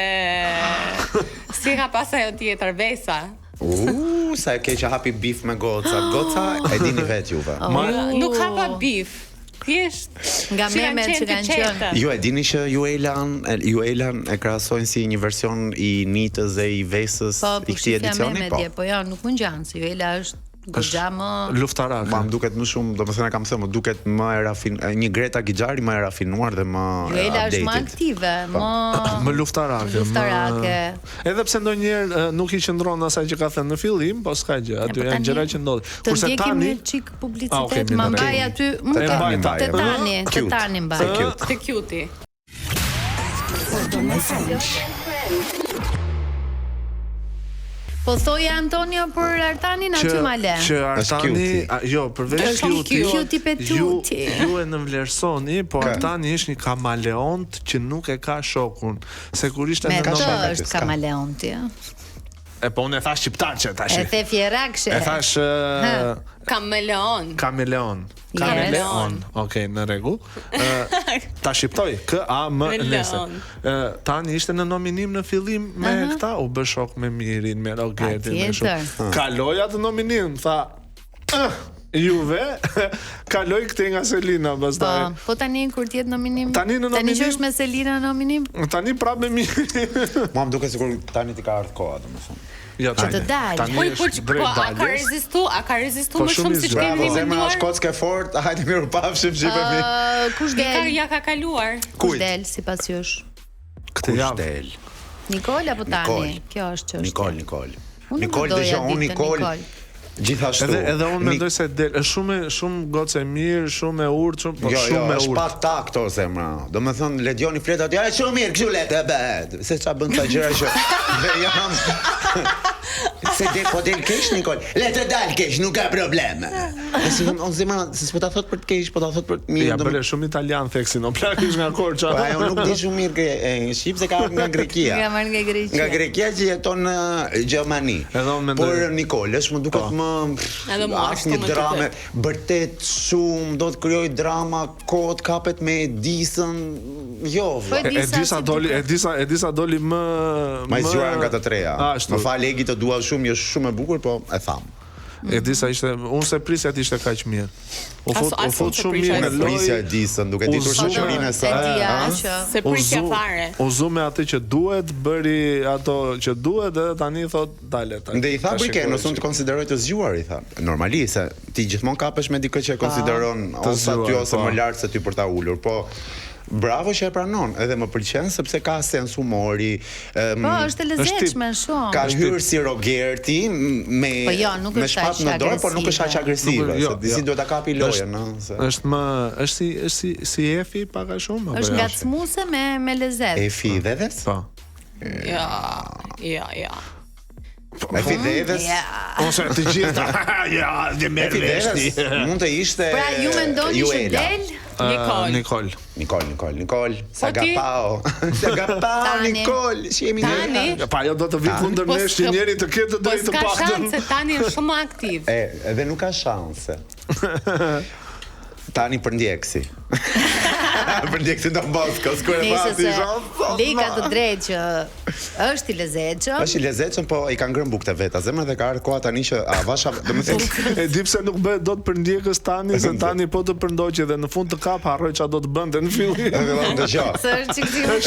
si e ka pas ajo tjetër Vesa.
U, sa e keq që hapi bif me goca. Goca e dini vetë juve.
Oh.
Ma-
Nuk hapa bif. Thjesht
Nga
që kanë
memet
qenë
që
të
kanë qenë.
qeta.
Ju e dini që Juelan, Juelan e krahasojnë si një version i Nitës dhe i Vesës
Po, po
i këtij
shifja
edicioni,
meme
po.
dje, po jo, nuk më ngjan se Joela është goxha më
Luftarake.
Ma më duket më shumë, domethënë e kam thënë, më duket më e rafin, një Greta Gixhari më e rafinuar dhe më e
Joela është më
updated.
aktive,
Po.
më
Më luftarake,
Luftarake.
Më... Edhe pse ndonjëherë e, nuk i qëndron asaj që ka thënë në fillim, po s'ka gjë, aty
po
janë
tani
gjëra që ndodhin.
Të ndjekim një çik
Ah,
publicitet,
okay, mirë,
ma
në
mbaj
rregull.
aty,
Te
më
E mbaj
tani
ta-
te
mbaj.
tani, te
Cute.
tani mbaj.
Se cute.
Te cute.
Po thoja Antonio për Artanin aty ma le.
Që Artani,
cute.
a, jo, përveç
Është shumë
cute,
cute.
Cute petuti.
Ju, ju e nënvlerësoni, po
Kë?
Artani është një kamaleont që nuk e ka shokun. Se kur ishte
Me
në
të
shok
nom...
aty,
është
s'ka.
kamaleonti. ë.
E po unë e thash shqiptar që tash.
E the fjerakshë.
E thash ë,
Kameleon.
kameleon.
Yes.
Kameleon. Okej, në rregull. Ë ta shqiptoj K A M N S.
Leon.
Ë tani ishte në nominim në fillim me këta, u bë shok me Mirin, me Rogertin, me
Patjetër.
shumë. Kaloi atë nominim, tha "Eh, juve kaloi këtë nga Selina
Po,
pastaj.
po tani kur të jetë nominim?
Tani në
Tani që
nominim-
është me Selina në nominim?
Tani prapë me Mirin.
Mua më duket sikur tani ti ka ardhur koha, domethënë.
Jo,
Që të dalë.
Tani
Po po
është
po
drejt
a ka
daljes.
rezistu, a ka rezistu
Po,
më
shumë
shumë
i
siç
zgjuar.
kemi
Bravo, zemra
menduar?
është kockë e fortë, hajde miru pafshim shqipemi.
Ë, kush
I ka
del?
ja ka kaluar.
Kush
Kujt?
del sipas jush?
Këtë
Kush
javë.
del?
Nikol apo Tani?
Nikol.
Kjo është çështja.
Nikol, Nikol.
Unë nuk
Nikol
doja
dëgjoj, unë
ditë
Nikol.
Nikol.
Gjithashtu.
Edhe edhe unë
Nik-
mendoj se del, është shumë e- shumë gocë e mirë, shumë e urtë, shumë po
Jo, jo,
shumë e
është
urtë.
pa takto zemra. Do me thënë, Ledioni flet aty, "A, shumë mirë, kështu le të bëhet." Se ça bën ca gjëra që dhe jam Se del po del keq Nikol. Le të dal keq, nuk ka problem. E si them, o zemra, se s'po ta thot për të keq, po ta thot për të mirë.
Ja
do me-
bëre shumë italian theksin, o plak ish nga Korça.
Po ajo nuk di shumë mirë gre- e, shqip se ka ardhur nga Greqia.
Nga marrë nga Greqia.
Nga Greqia që jeton në Gjermani.
Edhe unë mendoj-
Por Nikol është më duket
Po.
më
Edhe mua ashtu
asnjë
më
drame,
duket.
vërtet shumë do të krijoj drama, kot kapet me Edisën, jo.
Po,
vlla.
E
Edisa
disa
si
doli,
duket?
e disa e disa doli më
Ma i zgjuara nga të treja.
Ashtu.
Më fal Egi, të dua shumë, je shumë e bukur, po e tham.
E di sa ishte, unë se prisja të ishte kaq mirë. U
As-
fut, u
as
fut
unë se
shumë
prisja.
mirë në
E
lojë.
prisja e Disën, duke
u
ditur
zu-
shoqërinë e saj.
E dija
a?
që
Se
U
prisja
zu-
fare.
U zu me atë që duhet, bëri ato që duhet edhe tani thot dale tani.
Dhe i tha
Ta shikoj
Brikenës, unë
që-
të konsideroj të zgjuar, i tha. Normalisht, se ti gjithmonë kapesh me dikë që e konsideron
Të
ose aty
zgjuar,
ose
po.
më lart se ty për ta ulur, po bravo që e pranon, edhe më pëlqen sepse ka sens humori. em,
Po, është e lezetshme shumë.
Ka hyrë si Rogerti m- me
Po jo, nuk
me
është
shpat
aq
në dorë, por nuk është aq agresive,
Nuk- jo,
se disi
jo.
duhet ta kapi lojën, ëh, se.
Është më është si është si si Efi pak a shumë apo
Është
jo?
ngacmuese me me lezet.
Efi i Dhedhes?
Po.
Jo, jo, jo.
Efi Dhedhes?
Ja.
Ose të gjitha. ja, një merr
Efi
vesh ti.
Dhedhes mund të ishte
Pra ju mendoni që
Juela.
del?
Nikol.
Nikol.
Nikol, Nikol, Nikol,
Po ti?
Sagapao. Sagapao,
Tani.
Nikol, që jemi ne.
Tani.
Ja, pa ajo do të vi kundër
Po
nesh që
s'ka-
njeri të ketë të
Po
drejtë të
s'ka
paktën.
shanse, tani është shumë aktiv.
E, edhe nuk ka shanse. Tani përndjeksi. përndjeksi Don Bosco, s'kur e
Nëse
pati,
se
isha,
Lei ka të drejtë që është i lezetshëm.
Është i lezetshëm, po i ka ngrënë bukë të veta. Zemra dhe ka ardhur koha tani që avash, domethënë
E di pse nuk bëhet dot për ndjekës tani, se tani po të përndoqje dhe në fund të kap harroj çfarë do të bënte në fillim.
e fillon dëgjoj.
Se është çik si më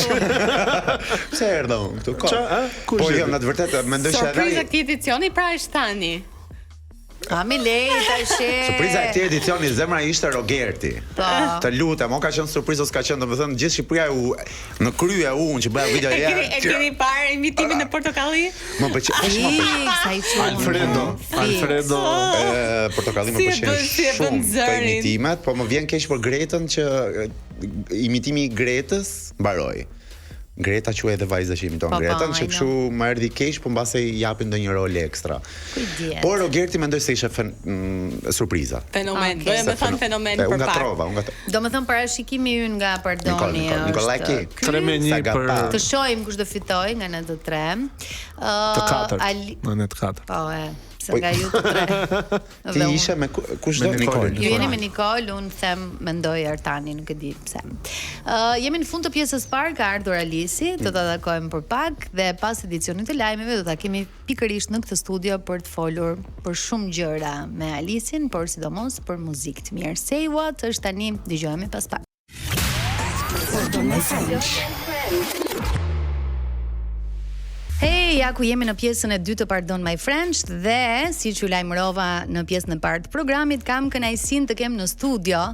Pse erdha unë këtu? Ko?
Qa, ë? Kush
Po
e
jo,
di?
në të vërtetë mendoj që edhe
Surpriza
ai
këtij edicioni pra është tani.
A mi lej tash.
Surpriza e këtij edicioni zemra ishte Rogerti.
Po.
Të lutem, o ka qenë surprizë ose ka qenë, domethënë gjithë Shqipëria u në krye unë që bëja video
E keni e keni parë imitimin e portokalli?
Më pëlqen, po shumë më pëlqen.
Fiks, ai çun.
Alfredo,
Fiks.
Alfredo.
E, portokalli më
Si e
pëlqen
bën- si e bën
shumë këto
zërin.
imitimet, po më vjen keq për Gretën që e, imitimi i Gretës mbaroi. Greta quhej edhe vajza që imiton
Po, po,
Gretën, që
I
kështu më erdhi keq, po mbase i japin ndonjë rol ekstra.
Ku i dihet?
Por Rogerti mendoj se ishte fen, mm, surpriza.
Fenomen,
Okej.
doja me thënë fenomen
E,
për
Unë
pak.
gatrova, unë gatrova.
Do me thënë parashikimi ynë nga Pardoni
Nikol, Nikol, Nikolaki.
është ky.
3 me 1
Saga
për
pa.
Të shohim kush do fitoj nga ne të tre. Ë
të katërt.
Ali...
Në ne të katërt.
Po e, se
Po-
nga ju të tre.
Ti
Dhe unë.
ishe me ku- kush
Me
do
Nikolin.
Nikol?
Ju jeni me Nikol, unë them mendoj Artani, nuk e di pse. Ë jemi në fund të pjesës parë, ka ardhur Alisi, do ta takojmë për pak dhe pas edicionit të lajmeve do ta kemi pikërisht në këtë studio për të folur për shumë gjëra me Alisin, por sidomos për muzikë të mirë. Say What është tani, dëgjohemi pas pak. Hey, ja ku jemi në pjesën e dytë të Pardon My French dhe siç ju lajmërova në pjesën e parë të programit, kam kënaqësinë të kem në studio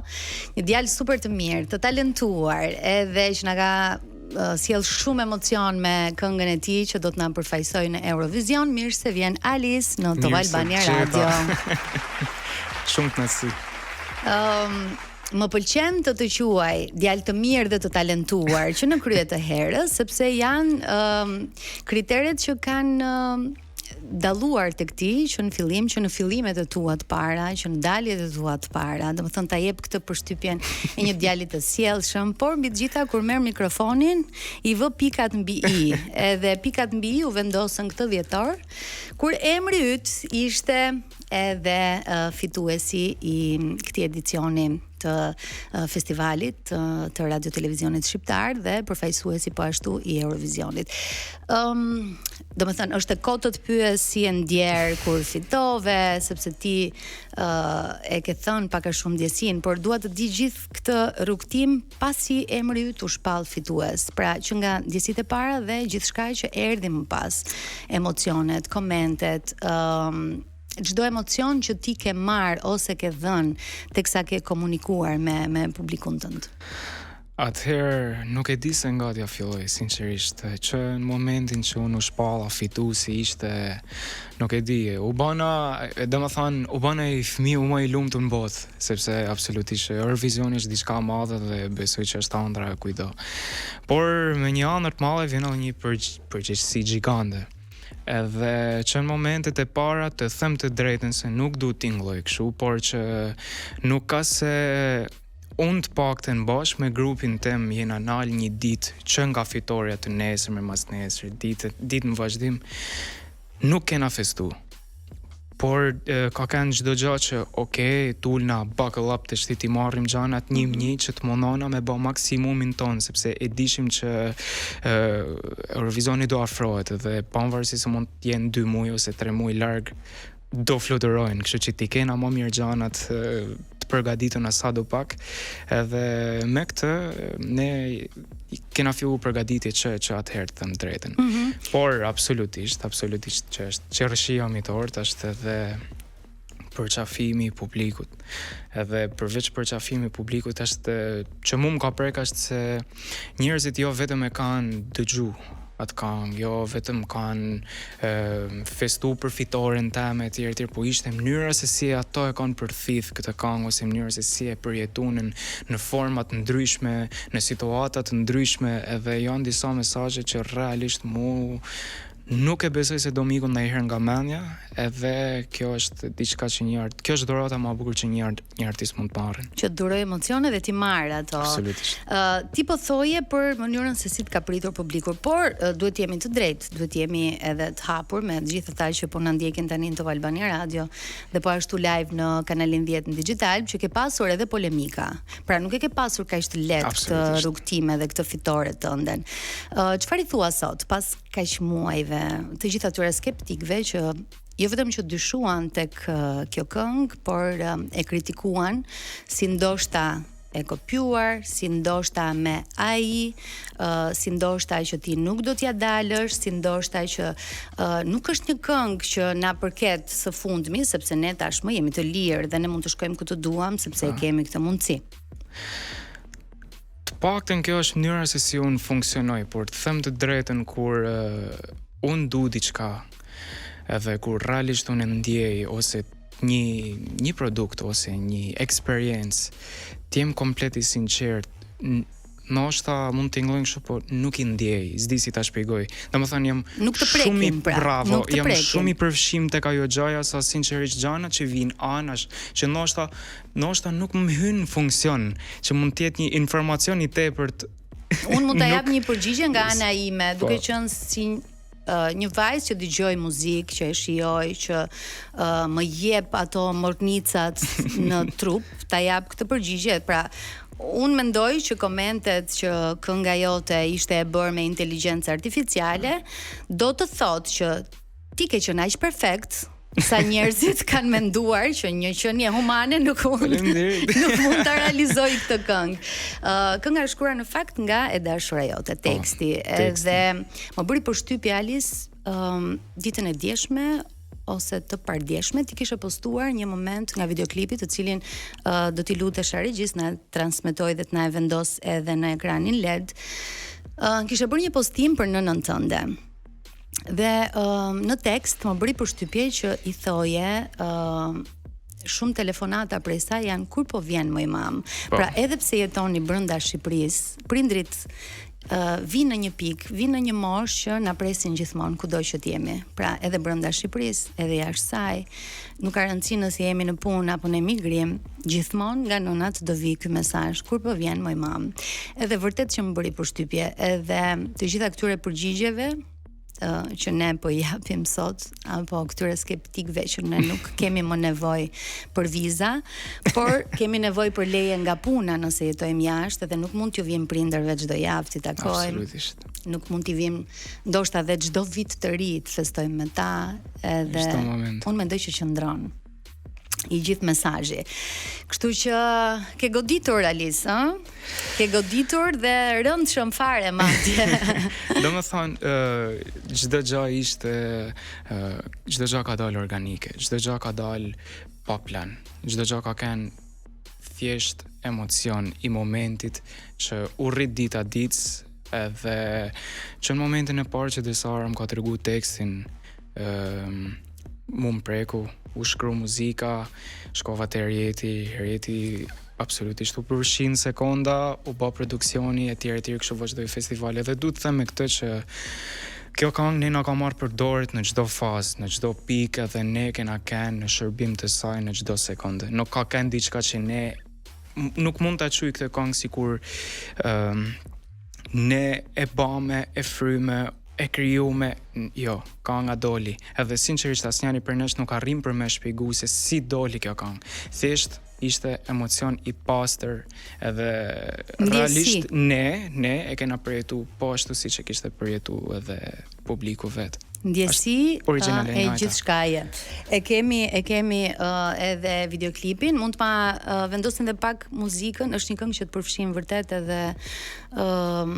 një djalë super të mirë, të talentuar, edhe që na ka uh, sjell shumë emocion me këngën e tij që do të na përfaqësojë në Eurovision. Mirë se vjen Alice në Top
Mirë se
Albania
gjeta.
Radio.
Shumë kënaqësi.
Ëm më pëlqen të të quaj djalë të mirë dhe të talentuar që në krye të herës, sepse janë ëm kriteret që kanë ëm, dalluar tek ti që në fillim, që në fillimet e tua të para, që në daljet e tua të para, domethënë ta jep këtë përshtypjen e një djali të sjellshëm, por mbi të gjitha kur merr mikrofonin, i vë pikat mbi i, edhe pikat mbi i u vendosën këtë dhjetor, kur emri yt ishte edhe uh, fituesi i këtij edicioni të uh, festivalit të, të Radio Televizionit Shqiptar dhe përfaqësuesi po ashtu i Eurovisionit. Ëm, do të thënë, është e kotë të pyes si e ndjer kur fitove, sepse ti uh, e ke thënë pak a shumë ndjesinë, por dua të di gjithë këtë rrugtim pasi emri yt u shpall fitues. Pra, që nga ndjesitë e para dhe gjithçka që erdhi më pas, emocionet, komentet, ëm çdo emocion që ti ke marr ose ke dhënë teksa ke komunikuar me me publikun tënd.
Atëherë nuk e di se nga t'ja filloj, sinqerisht, që në momentin që unë u shpalla fituesi ishte, nuk e di, u bana, e, do më thënë, u bana i fëmiu më i lumtur në botë, sepse absolutisht Eurovisioni është diçka e madhe dhe besoj që është ëndra e kujdo. Por me një ëndër të madhe vjen edhe një përgj përgjegjësi gjigante. Edhe që në momentet e para të them të drejtën se nuk du tingëlloj kështu, por që nuk ka se unë të paktën bashkë me grupin tim jena nal një ditë që nga fitorja të nesërme mas nesër, ditë ditë në vazhdim nuk kena festu. Por e, ka kanë çdo gjë që okay, tulna buckle up të shti t'i marrim gjanat një më një që të mundona me bë maksimumin ton sepse e dishim që e, Eurovisioni do afrohet dhe pavarësisht se mund të jenë 2 muaj ose 3 muaj larg. do fluturojnë, kështu që t'i kena më mirë gjanat të përgatituna sado pak, edhe me këtë ne kena fillu përgatitje që që atëherë të them drejtën. Mm -hmm. Por absolutisht, absolutisht që është qershia mi tortë është edhe përqafimi i publikut. Edhe përveç përqafimi i publikut është që mu më ka prek është se njerëzit jo vetëm e kanë dëgju atë kangë, jo vetëm kanë e, festu për fitoren teme etj etj, po ishte mënyra se si ato e kanë përthith këtë kangë ose mënyra se si e përjetunin në forma të ndryshme, në situata të ndryshme, edhe janë disa mesazhe që realisht mu Nuk e besoj se do m'ikun ndonjëherë nga mendja, edhe kjo është diçka që një art, kjo është dhurata më e bukur që një art, një artist mund të
marrë. Që të dhurojë emocione dhe t'i marrë ato.
Absolutisht.
Ë uh, ti po thoje për mënyrën se si të ka pritur publiku, por uh, duhet të jemi të drejtë, duhet të jemi edhe të hapur me të gjithë ata që po na ndjekin tani në Top Albania Radio dhe po ashtu live në kanalin 10 në Digitalb që ke pasur edhe polemika. Pra nuk e ke pasur kaq të lehtë këtë rrugëtim edhe këtë fitore tënden. Ë uh, çfarë i thua sot pas kaq muajve, të gjithë atyre skeptikëve që jo vetëm që dyshuan tek kjo këngë, por e kritikuan si ndoshta e kopjuar, si ndoshta me AI, uh, si ndoshta që ti nuk do t'ia dalësh, si ndoshta që uh, nuk është një këngë që na përket së fundmi, sepse ne tashmë jemi të lirë dhe ne mund të shkojmë ku të duam, sepse e kemi këtë mundësi.
Të paktën kjo është mënyra se si unë funksionoj, por të them të drejtën kur uh, unë du diçka, edhe kur realisht unë e ndjej ose një një produkt ose një eksperiencë, të jem komplet i sinqert, ndoshta mund të tingëllojnë kështu, po nuk i ndjej, s'di si ta shpjegoj. Domethënë jam
nuk të prekin,
shumë i
pra,
bravo,
nuk të
jam
prekin.
shumë i përfshim tek ajo gjaja sa sinqerisht gjanat që vijnë anash, që ndoshta Ndoshta nuk më hyn në funksion, që mund të jetë një informacion i tepërt.
Unë mund ta jap një përgjigje nga ana ime, duke po. qenë si uh, një vajzë që dëgjoj muzikë, që e shijoj, që uh, më jep ato mornicat në trup, ta jap këtë përgjigje. Pra, unë mendoj që komentet që kënga jote ishte e bërë me inteligjencë artificiale, do të thotë që ti ke qenë aq perfekt sa njerëzit kanë menduar që një qenie humane nuk mund nuk mund ta realizojë këtë këngë. Ë uh, kënga është shkruar në fakt nga e dashura jote, po, teksti, po, teksti. Edhe më bëri përshtypje Alis um, ditën e djeshme ose të pardjeshme ti kishe postuar një moment nga videoklipi të cilin uh, do t'i lutesha regjisë na transmetojë dhe të na e vendosë edhe në ekranin LED. Uh, kishe bërë një postim për nënën tënde. Dhe uh, në tekst më bëri përshtypje që i thoje uh, shumë telefonata prej saj janë kur po vjen moj mam. Po. Pra edhe pse jetoni brenda Shqipërisë, prindrit uh, vijnë në një pikë, vijnë në një moshë që na presin gjithmonë kudo që të jemi. Pra edhe brenda Shqipërisë, edhe jashtë saj, nuk ka rëndësi nëse jemi në punë apo në emigrim, gjithmonë nga nënat do vijë ky mesazh kur po vjen moj mam. Edhe vërtet që më bëri përshtypje, edhe të gjitha këtyre përgjigjeve uh, që ne po i japim sot apo këtyre skeptikëve që ne nuk kemi më nevojë për viza, por kemi nevojë për leje nga puna nëse jetojmë jashtë dhe nuk mund t'ju vijmë prindërve çdo javë t'i takojmë.
Absolutisht.
Nuk mund t'i vijmë ndoshta dhe çdo vit të ri të festojmë me ta, edhe unë mendoj që qëndron i gjithë mesazhi. Kështu që ke goditur Alis, ë? Ke goditur dhe rëndshëm fare
madje. Domethënë, ë çdo gjë ishte ë çdo gjë ka dalë organike, çdo gjë ka dalë pa plan. Çdo gjë ka qenë thjesht emocion i momentit që u rrit dita ditës edhe që në momentin e parë që Desara më ka tregu tekstin ë mu më preku, u shkru muzika, shkova te Herjeti, Herjeti absolutisht u përfshi në sekonda, u bë produksioni etj etj, kështu vazhdoi festivali dhe du të them me këtë që kjo këngë ne na ka marrë për dore në çdo fazë, në çdo pikë edhe ne kena qenë në shërbim të saj në çdo sekondë. Nuk ka qenë diçka që ne nuk mund ta quaj këtë këngë sikur ëm um, ne e bame, e fryme, e krijume, jo, kanga doli. Edhe sinqerisht asnjani prej nesh nuk arrin për me shpjegu se si doli kjo këngë. Thjesht Ishte emocion i pastër edhe realisht ne, ne e kena përjetu po ashtu siç e kishte përjetu edhe publiku
vet. Ndjesi origjinale e gjithçkaje. E kemi e kemi uh, edhe videoklipin, mund të ma uh, vendosin edhe pak muzikën, është një këngë që të përfshin vërtet edhe ë uh,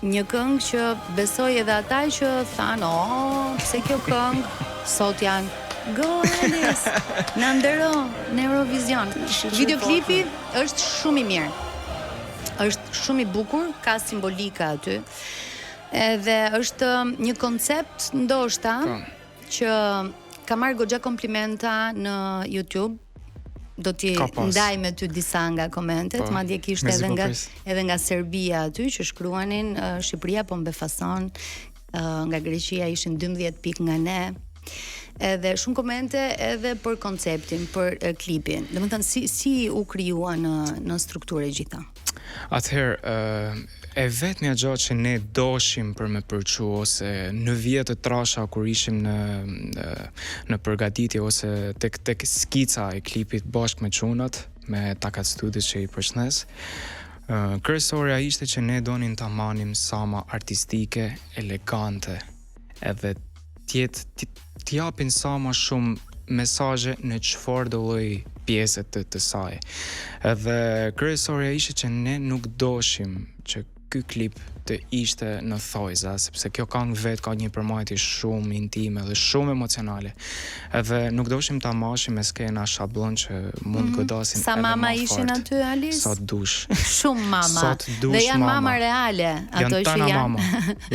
një këngë që besoj edhe ata që thanë, "Oh, pse kjo këngë sot janë Go Alis, na ndero në Eurovision." Videoklipi është shumë i mirë. Është shumë i bukur, ka simbolika aty. Edhe është një koncept ndoshta po. që ka marrë goxha komplimenta në YouTube. Do t'i ndaj me ty disa nga komentet, po, madje kishte edhe nga edhe nga Serbia aty që shkruanin uh, Shqipëria po më befason uh, nga Greqia ishin 12 pikë nga ne. Edhe shumë komente edhe për konceptin, për uh, klipin. Domethënë si si u krijua në në strukturë e gjitha.
Atëherë, e vetmja gjë që ne doshim për me përçu ose në vija të trasha kur ishim në në përgatitje ose tek tek skica e klipit bashkë me çunat, me Takat Studios që i përshëndes, kryesorja ishte që ne donim ta manim sa ma artistike, elegante, edhe të jetë të japin sa ma shumë mesazhe në çfarëdo lloj pjese të të saj. Edhe kryesorja ishte që ne nuk doshim që ky klip të ishte në thojza, sepse kjo kangë vetë ka një përmbajtje shumë intime dhe shumë emocionale. Edhe nuk doshim ta mashim me skena shabllon që mund mm -hmm. godasin
Sa
edhe
mama ishin aty Alis?
Sa dush.
Shumë mama. Sa të dush Dhe janë mama, mama reale, ato
që
janë.
Mama.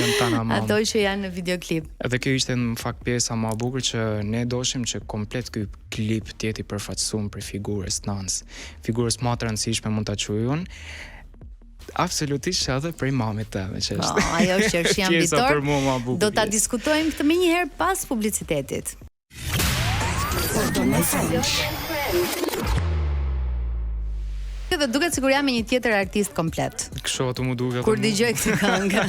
Janë tana mama.
Ato që janë në videoklip.
Edhe kjo ishte në fakt pjesa ma e bukur që ne doshim që komplet ky klip të jetë i përfaqësuar prej figurës t'nanës. Figurës ma të rëndësishme mund ta quaj unë. Absolutisht edhe prej mamit teme
që është. Po, ajo është qershia mbi tortë. Do ta diskutojmë këtë menjëherë pas publicitetit. Dhe duket sikur jam me një tjetër artist
komplet. Kështu ato mu duket.
Kur dëgjoj këtë këngë.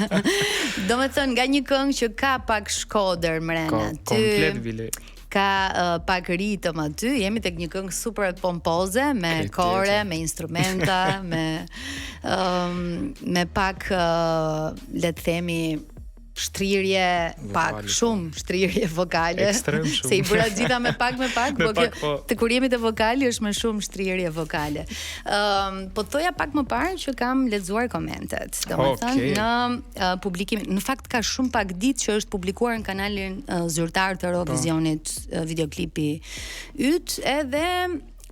Domethënë nga një këngë që ka pak Shkodër mrena
aty. Komplet bile.
Ka uh, pak ritëm aty, jemi tek një këngë super pompoze me kore, me instrumenta, me um, me pak uh, le të themi shtrirje vokale, pak po. shumë shtrirje vokale.
Ekstrem shumë.
Se i bëra të gjitha me pak me pak, me po kjo po. Të kur jemi te vokali është me shumë shtrirje vokale. Ëm, um, po thoja pak më parë që kam lexuar komentet. Domethënë okay. në uh, publikimin, në fakt ka shumë pak ditë që është publikuar në kanalin uh, zyrtar të Eurovizionit po. uh, videoklipi yt, edhe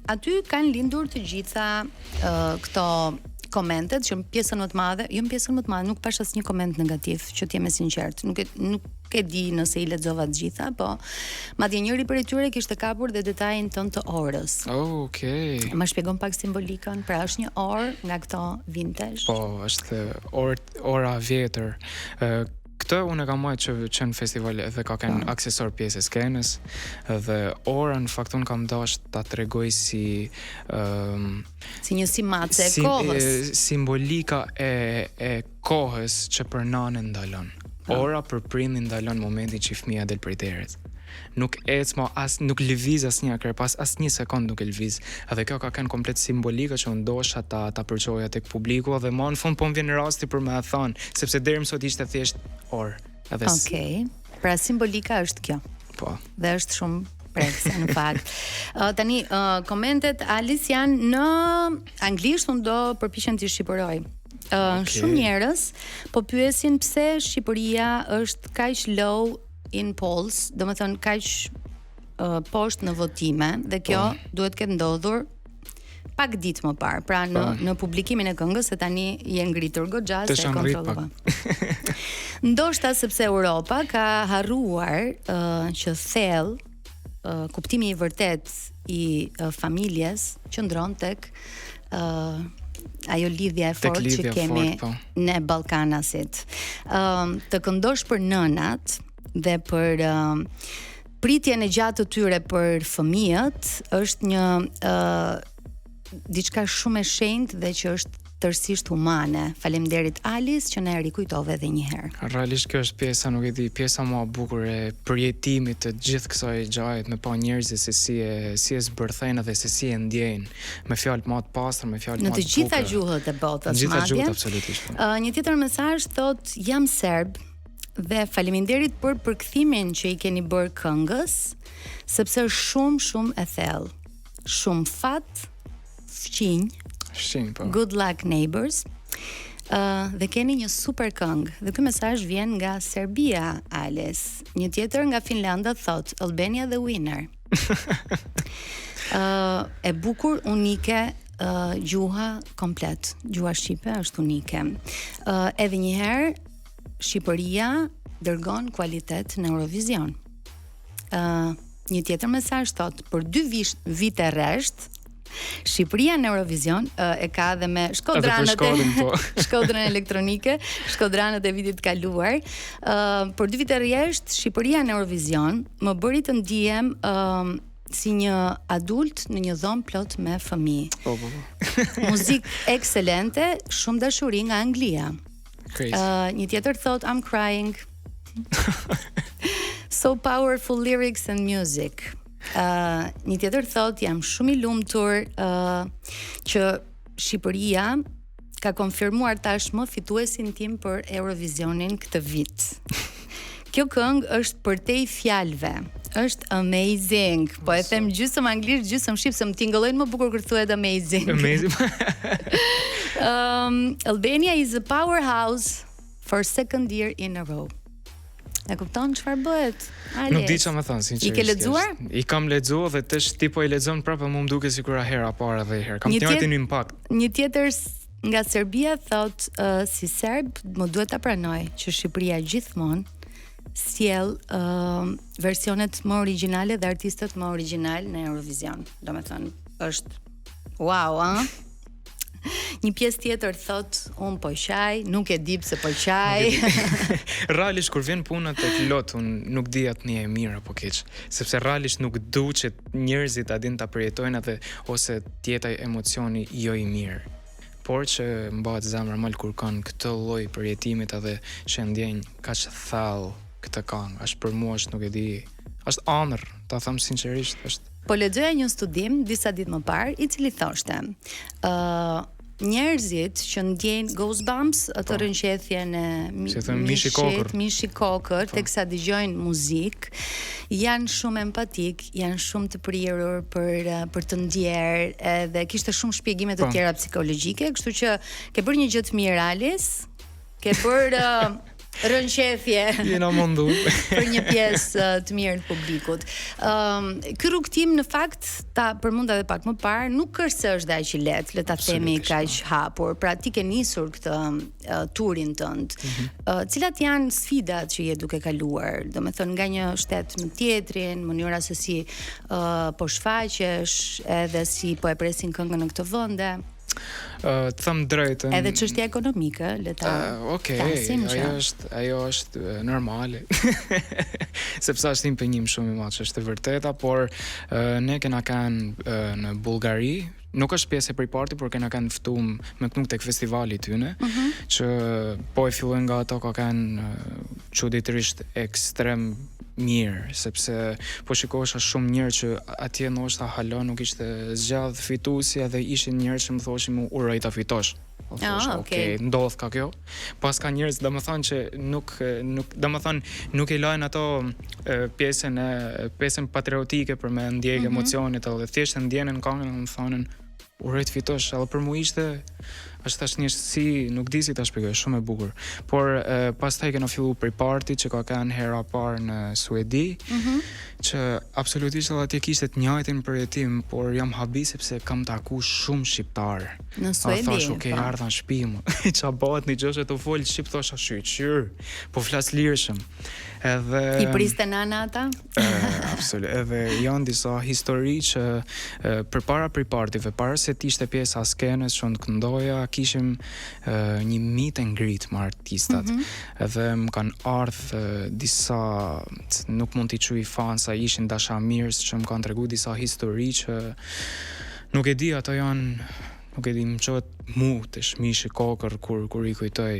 aty kanë lindur të gjitha uh, këto komentet që në pjesën më të madhe, jo në pjesën më të madhe, nuk pashë asnjë koment negativ, që të jem e sinqertë. Nuk e nuk e di nëse i lexova të gjitha, po madje njëri prej tyre kishte kapur dhe detajin tënd të
orës. Oh, okay.
Ma shpjegon pak simbolikën, pra është një orë nga këto vintage.
Po, është orë ora vjetër. Këtë unë e kam majtë që, që në festival edhe ka qenë po. aksesor pjesë e skenës dhe ora në fakt unë kam dasht ta tregoj si
um, si një si matëse e kohës.
E, simbolika e e kohës që për nanën ndalon. Po. Ora për prindin ndalon momentin që fëmija del prej derës. Nuk ec ma as nuk lëviz asnjë akrep, as asnjë sekond nuk e lëviz. Edhe kjo ka qenë komplet simbolika që unë dosha ta ta përçoja tek publiku dhe ma në fund po më vjen rasti për me e thënë, sepse deri më sot ishte thjesht orë.
Edhe Okej. Okay. Pra simbolika është kjo.
Po.
Dhe është shumë prekëse në fakt. Uh, tani uh, komentet Alis janë në anglisht, unë do përpiqem t'i shqipëroj. Uh, okay. Shumë njerëz po pyesin pse Shqipëria është kaq low in polls, domethënë kaq uh, poshtë në votime dhe kjo po. duhet të ketë ndodhur pak ditë më parë, pra në po. në publikimin e këngës se tani je ngritur goxha se e
kontrollova.
Ndoshta sepse Europa ka harruar uh, që thellë uh, kuptimi i vërtetë i uh, familjes qëndron tek uh, ajo lidhja e fortë që kemi fort, po. ne ballkanasit. Ëm uh, të këndosh për nënat dhe për uh, pritjen e gjatë të tyre për fëmijët është një ë uh, diçka shumë e shenjtë dhe që është tërësisht humane. Faleminderit Alis që na e rikujtove edhe një herë.
Realisht kjo është pjesa, nuk e di, pjesa më e bukur e përjetimit të gjithë kësaj gjaje, me pa njerëzit se si e si e zbërthejnë dhe se si e ndjejnë, me fjalë më të pastra, me fjalë
Në
më
të
të
gjitha
bukura.
gjuhët e botës,
Në të gjitha
madje.
gjuhët absolutisht. po.
Ë, një tjetër mesazh thot jam serb dhe faleminderit për përkthimin që i keni bërë këngës, sepse është shumë shumë e thellë. Shumë fat, fqinj,
Fqinj, po.
Good luck neighbors. Uh, dhe keni një super këngë. Dhe ky mesazh vjen nga Serbia, Ales. Një tjetër nga Finlanda thot Albania the winner. uh, e bukur, unike, uh, gjuha komplet. Gjuha shqipe është unike. Uh, edhe një herë Shqipëria dërgon kualitet në Eurovision. Ë, një tjetër mesazh thot për dy vish, vite rresht Shqipëria në Eurovision ë, e ka edhe me shkodranët e
Shkodrën, po.
Shkodrën elektronike, shkodranët e vitit të kaluar. Ë për dy vite rresht Shqipëria në Eurovision më bëri të ndihem ë si një adult në një dhomë plot me fëmijë.
Po, po, po.
Muzikë ekselente, shumë dashuri nga Anglia.
Crazy.
Uh, një tjetër thot I'm crying. so powerful lyrics and music. Uh, një tjetër thot jam shumë i lumtur uh, që Shqipëria ka konfirmuar tashmë fituesin tim për Eurovisionin këtë vit. Kjo këngë është përtej fjalëve. Është amazing. Po e them gjysmë anglisht, gjysmë shqip, se më tingëllojnë më bukur kur thuhet amazing.
Amazing.
Um, Albania is a powerhouse for second year in a row. E kupton çfarë bëhet? Ales.
Nuk di çfarë më thon sinqerisht.
I ke lexuar?
I kam lexuar dhe tash ti po i lexon prapë mua më duket sikur a hera para dhe herë. Kam
Një
të njëjtin
tjet-
impakt.
Një tjetër s- nga Serbia thot uh, si serb më duhet ta pranoj që Shqipëria gjithmonë sjell uh, versionet më origjinale dhe artistët më origjinal në Eurovision. Domethënë është wow, a? Një pjesë tjetër thot un po qaj, nuk e di pse po qaj.
Realisht kur vjen puna tek lot, unë nuk di atë një e mirë apo keq, sepse realisht nuk du që njerëzit ta din ta përjetojnë atë ose të jetë ai emocioni jo i mirë. Por që mbahet zemra mal kur kanë këtë lloj përjetimit edhe që ndjenjë kaq thellë këtë këngë. Është për mua është nuk e di, është ëndër, ta them sinqerisht, është
Po lexoja një studim disa ditë më parë, i cili thoshte, ë njerëzit që ndjejnë goosebumps, atë rënqethjen e mi,
Po. Si thonë, mishi
mishit,
kokër. Po.
mishi kokër, teksa dëgjojnë muzikë, janë shumë empatik, janë shumë të prirur për eh, për të ndjerë, edhe kishte shumë shpjegime të
Po.
tjera psikologjike, kështu që ke bërë një gjë të mirë Alis, ke bërë eh, rënqethje
jena mundu.
për një pjesë eh, të mirë të publikut. Ëm ky rrugtim në fakt ta përmenda edhe pak më parë, nuk është se është dhe aq i lehtë, le ta themi
Absolutisht,
kaq hapur. Pra ti ke nisur këtë uh, turin tënd. Mm
Mhm.
-hmm. cilat janë sfidat që je duke kaluar? Domethënë nga një shtet në tjetrin, mënyra se si uh, po shfaqesh, edhe si po e presin këngën në këto vende,
Ë, të them drejtën.
edhe çështja ekonomike, le ta
Uh, Okej,
flasim që-
ajo është ajo është e, normale. Sepse është impenjim shumë i madh, që është e vërteta, por e, ne kena kanë e, në Bullgari, nuk është pjesë e pre-party, por kena kanë ftum me kënu tek festivali i tyne,
Mhm.
që po e fillojnë nga ato ka kanë e, çuditërisht ekstrem mirë, sepse po shikohesha shumë njerëz që atje ndoshta hala nuk ishte zgjadh fituesi edhe ishin njerëz që më thoshin mu uroj ta fitosh. Po
Ah,
thosha,
okej.
okej, ndodh ka kjo. Pas ka njerëz, domethënë që nuk nuk domethënë nuk e lajnë ato e, pjesën e pjesën patriotike për me ndjek mm -hmm. emocionet edhe thjesht e ndjenin këngën dhe më thonin uroj të fitosh, edhe për mua ishte është tash një si nuk di si ta shpjegoj, shumë e bukur. Por e, pastaj kena fillu pre party që ka kanë hera parë në Suedi, mm -hmm. që absolutisht edhe atje kishte të njëjtin përjetim, por jam habi sepse kam taku shumë shqiptar.
Në
A
Suedi.
thash, okay,
po.
ardha në shtëpi më. Qa bëhet një gjë që të fol shqip thosha shyqyr, po flas lirshëm. Edhe
I priste nana ata?
E, absolut. Edhe janë disa histori që e, përpara pre-partyve, para se të ishte pjesa e skenës që unë këndoja, kishim e, një meet and greet me artistat. Mm -hmm. Edhe më kanë ardhë e, disa, c- nuk mund t'i quaj fansa, ishin dashamirës që më kanë tregu disa histori që nuk e di, ato janë Nuk e di, më çohet mu te mishi kokërr kur kur i kujtoj.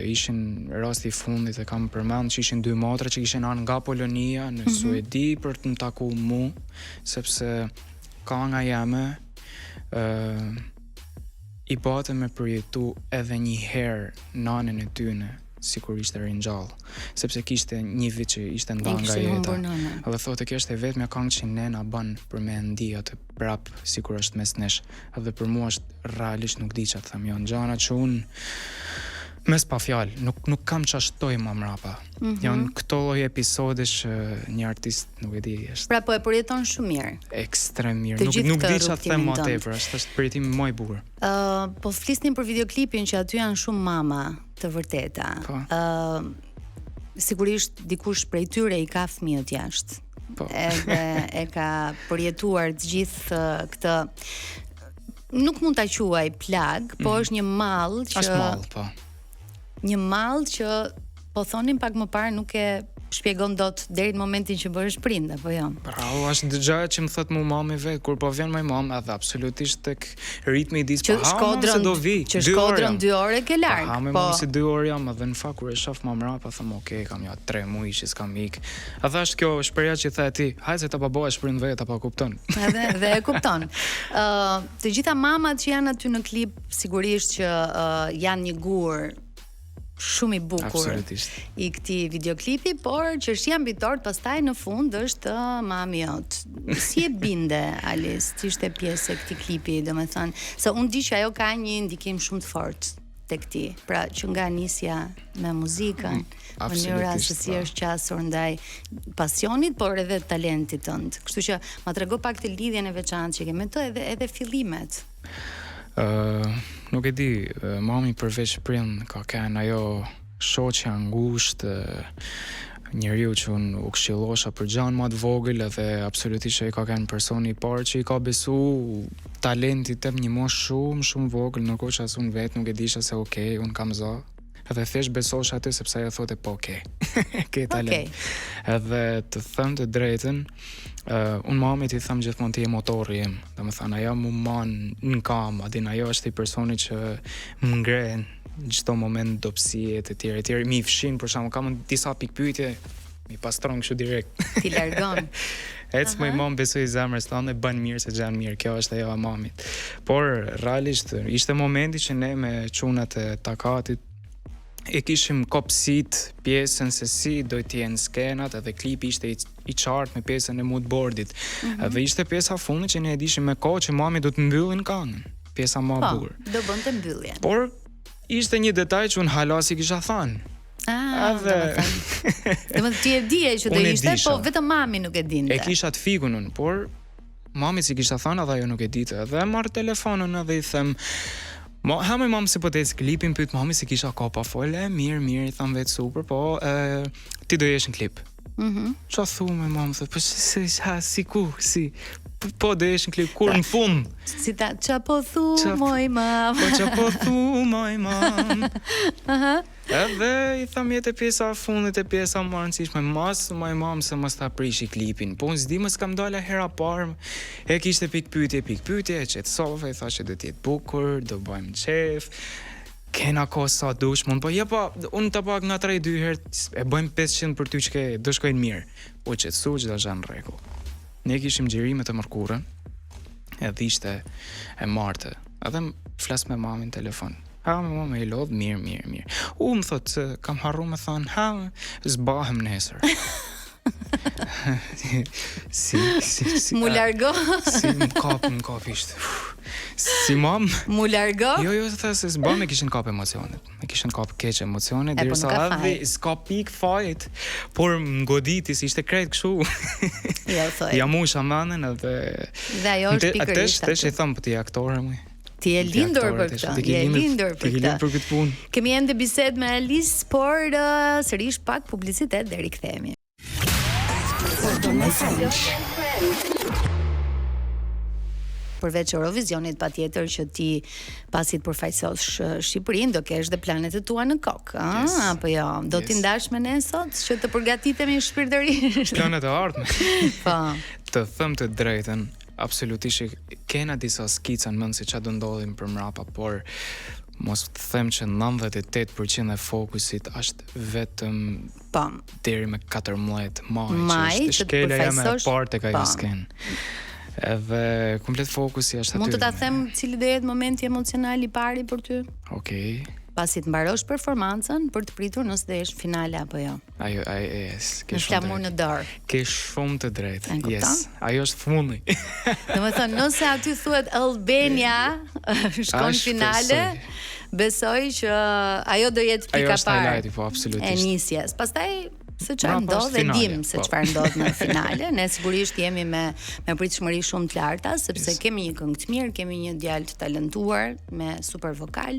Ishin rasti i fundit e kam përmend që ishin dy motra që kishin ardhur nga Polonia në mm -hmm. Suedi për të më taku mu, sepse kanga jeme ë uh, i bate me përjetu edhe një herë nanën e tyne sikur ishte ringjall, sepse kishte një vit që ishte nda nga jeta. Dhe thotë kjo është e vetmja këngë që ne na bën për me ndi atë prap sikur është mes nesh. Edhe për mua është realisht nuk di ça të them, janë gjana që unë mes pa fjalë, nuk nuk kam ça shtoj më mrapa. Mm -hmm. Janë këto lloj episode që një artist nuk e di,
është Pra po e përjeton shumë mirë.
Ekstrem mirë. Nuk nuk di ça të them më tepër, është është përjetimi më i bukur.
Ë, uh, po flisnim për videoklipin që aty janë shumë mama të vërteta.
Po.
Ë, uh, sigurisht dikush prej tyre i ka fëmijët jashtë.
Po.
Edhe e ka përjetuar të gjithë këtë nuk mund ta quaj plagë, po mm. është një mall
që është mall, po.
Një mall që po thonim pak më parë nuk e shpjegon dot deri në momentin që bëhesh prind apo
jo. Bravo, është gjëja që më thot mu mami vet kur po vjen moj mam, edhe absolutisht tek ritmi i ditës
po ha, Shkodrën
se do vi.
Që Shkodrën 2 orë ke larg.
Po, ha, po. se 2 orë jam edhe në fakt kur e shoh më mbrapa them ok, kam ja 3 muaj që s'kam ik. A thash kjo shprehja që the ti, hajde se ta pa bëhesh prind vet apo
kupton. Edhe dhe e kupton. Ë uh, të gjitha mamat që janë aty në klip sigurisht që uh, janë një gur shumë i bukur i këtij videoklipi, por qershia mbi tortë pastaj në fund është uh, mami jot. Si e binde Alis, të ishte pjesë e këtij klipi, domethënë, se unë di që ajo ka një ndikim shumë të fortë tek ti. Pra që nga nisja me muzikën, mm, mënyra se si po. është qasur ndaj pasionit, por edhe talentit tënd. Kështu që ma trego pak të lidhjen e veçantë që ke me të edhe edhe fillimet.
Ë, uh, nuk e di, mami përveç prind ka qenë ajo shoqja ngushtë, njeriu që unë u këshillosha për gjanë ma të vogël edhe absolutisht që ai ka qenë personi i parë që i ka besu talentit tem një moshë shumë shumë vogël, ndërkohë që as unë vetë nuk e disha se ok, unë kam zë. Edhe thjesht besosha aty sepse ajo thote po ok. ke talent.
Okay.
Edhe të them të drejtën, uh, unë mamit i them gjithmonë ti je motori im. Domethënë ajo më man në kam, a din ajo është i personi që më ngre në çdo moment dobësie të tjera të tjera. Mi fshin për shembull kam disa pikëpyetje, mi pastron kështu
direkt. T'i largon.
Ec moj mam besoj zemrës tënde bën mirë se gjen mirë. Kjo është ajo e mamit. Por realisht ishte momenti që ne me çunat e takatit e kishim kopsit pjesën se si do të jenë skenat edhe klipi ishte i, i qartë me pjesën e mood boardit. Mm -hmm. Edhe ishte pjesa e fundit që ne e dishim me kohë që mami do të mbyllin këngën. Pjesa më e
po,
bukur.
Do bënte mbylljen.
Por ishte një detaj që unë hala s'i kisha
thënë. Ah, edhe domethënë ti e dije që do ishte, po vetëm mami nuk e
dinte. E kisha të fikun unë, por mamit s'i kisha thënë edhe ajo nuk e dite. Edhe e marr telefonën edhe i them Mo, ha moj mam si po të ecë klipin, pyet mami se kisha kohë pa fol, e mirë, mirë, i tham vetë super, po e, ti do jesh në klip.
Mhm. Mm
Ça thu me mam, thotë, po si, si, ha, si ku, si, po, po do jesh në klip, kur në
fund. Si ta, ça po thu,
ça,
moj mam.
Po ça po thu, moj mam.
Aha.
Edhe i tham jetë pjesa e fundit e pjesa më e rëndësishme, mos moj mam se mos ta prishi klipin. Po unë s'di mos kam dalë hera parë. E kishte pikëpyetje, pikëpyetje, e qetësova, i thashë do të jetë bukur, do bëjmë qef. Kena kohë sa dush, mund po jo po, unë ta pak nga 3 2 herë e bëjmë 500 për ty që ke, do shkojnë mirë. U qetësu çdo gjë në rregull. Ne kishim xhirime të mërkurën, edhe ishte e martë. Edhe flas me mamin në telefon. Ha, më mama i lodh, mirë, mirë, mirë. U, më thot, se kam harru me thonë, ha, s'bahem nesër. si, si, si.
Mu largo.
si, më kap, më kap ishte. Si mam.
Mu largo.
Jo, jo, tha se s'bam e kishin kap emocionet. E kishin kap keq emocionet,
po
derisa
edhe
s'ka pik fajit, por më goditi se ishte krejt kështu.
Jo, thoj.
Ja musha mendjen
edhe Dhe ajo është pikërisht.
Tesh, tesh i tham po ti aktore më.
Ti je lindur për këtë. Ti je lindur
për këtë. Ti për këtë
punë. Kemi ende bisedë me Alis, por uh, sërish pak publicitet dhe rikthehemi. Përveç Eurovisionit patjetër që ti pasi të përfaqësosh uh, Shqipërinë do kesh dhe planet e tua në kokë, ëh,
yes.
apo jo? Do
yes.
t'i ndash me ne sot që të përgatitemi shpirtërisht.
Planet e ardhme.
Po.
Të them të drejtën, Absolutisht që kena disa skica në mend se çfarë do ndodhin për mrapa, por mos të them që 98% e fokusit është vetëm
Po.
deri me 14 maj,
Maj,
që është
që të
shkelja jeme e
përfaqësosh-
parë tek ajo
po.
skenë. Edhe komplet fokusi është aty.
Mund të ta them cili do jetë momenti emocional i pari për ty?
Okej.
Pasi të mbarosh performancën për të pritur nëse do jesh në finale apo jo.
Ajo, ajo, yes, ke
Në
shumë
flamur
drejt.
në dorë.
Ke shumë të drejtë.
E kupton?
Yes. Ajo është fundi.
Domethënë, nëse aty thuhet Albania shkon
Ashtu
finale, besoj që ajo do jetë
Ajo
pika
është
parë.
highlighti, po, absolutisht.
E nisjes. Pastaj se çfarë
Mbrapa
ndodh,
është
e
finalja,
dim se
po.
çfarë ndodh në finale. Ne sigurisht jemi me me pritshmëri shumë të larta sepse
Yes.
kemi një këngë të mirë, kemi një djalë të talentuar me super vokal,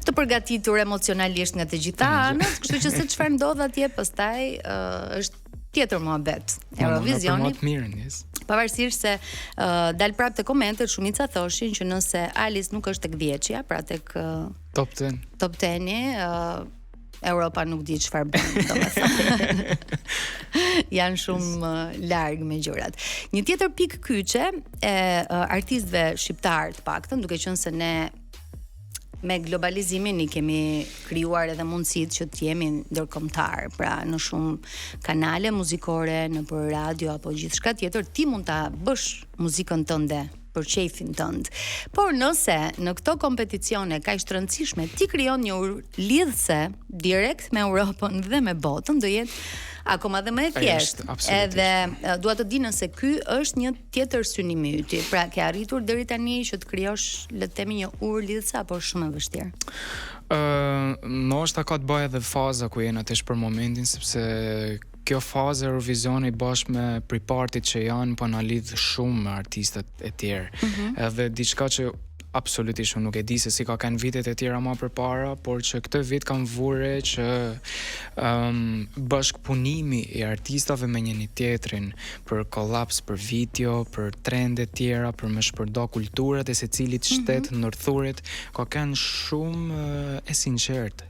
të përgatitur emocionalisht nga të gjitha anët, kështu që se çfarë ndodh atje pastaj ë, është tjetër muhabet. Eurovisioni
Për më të mirën, yes.
Pavarësisht se uh, dal prapë te komentet, shumica thoshin që nëse Alice nuk është tek dhjeçja, pra tek uh,
Top 10.
top 10-i, uh, Europa nuk di çfarë bën, domethënë. Janë shumë uh, larg me gjërat. Një tjetër pikë kyçe e uh, artistëve shqiptar të paktën, duke qenë se ne me globalizimin i kemi krijuar edhe mundësitë që të jemi ndërkombëtar, pra në shumë kanale muzikore, nëpër radio apo gjithçka tjetër, ti mund ta bësh muzikën tënde për qejfin tënd. Por nëse në këto kompeticione kaq të rëndësishme ti krijon një urë lidhëse direkt me Europën dhe me botën, do jetë akoma dhe më e
Ajo
thjeshtë.
është, absolutisht.
Edhe e, dua të di nëse ky është një tjetër synim i yti. Pra ke arritur deri tani që të krijosh, le të themi, një urë lidhëse apo është shumë e vështirë?
Ë, ndoshta ka të bëjë edhe faza ku jena tash për momentin sepse kjo fazë e Eurovisioni bashkë me pre-partit që janë po na lidh shumë me artistët e tjerë.
Mhm.
Edhe diçka që absolutisht unë nuk e di se si ka kanë vitet e tjera ma përpara, por që këtë vit kam vure që um, bashkëpunimi i artistave me njëri tjetrin për kolaps, për video, për trende tjera, për me shpërnda kulturat e secilit shtet mm -hmm. ndërthuret, ka qenë shumë eh, e sinqert.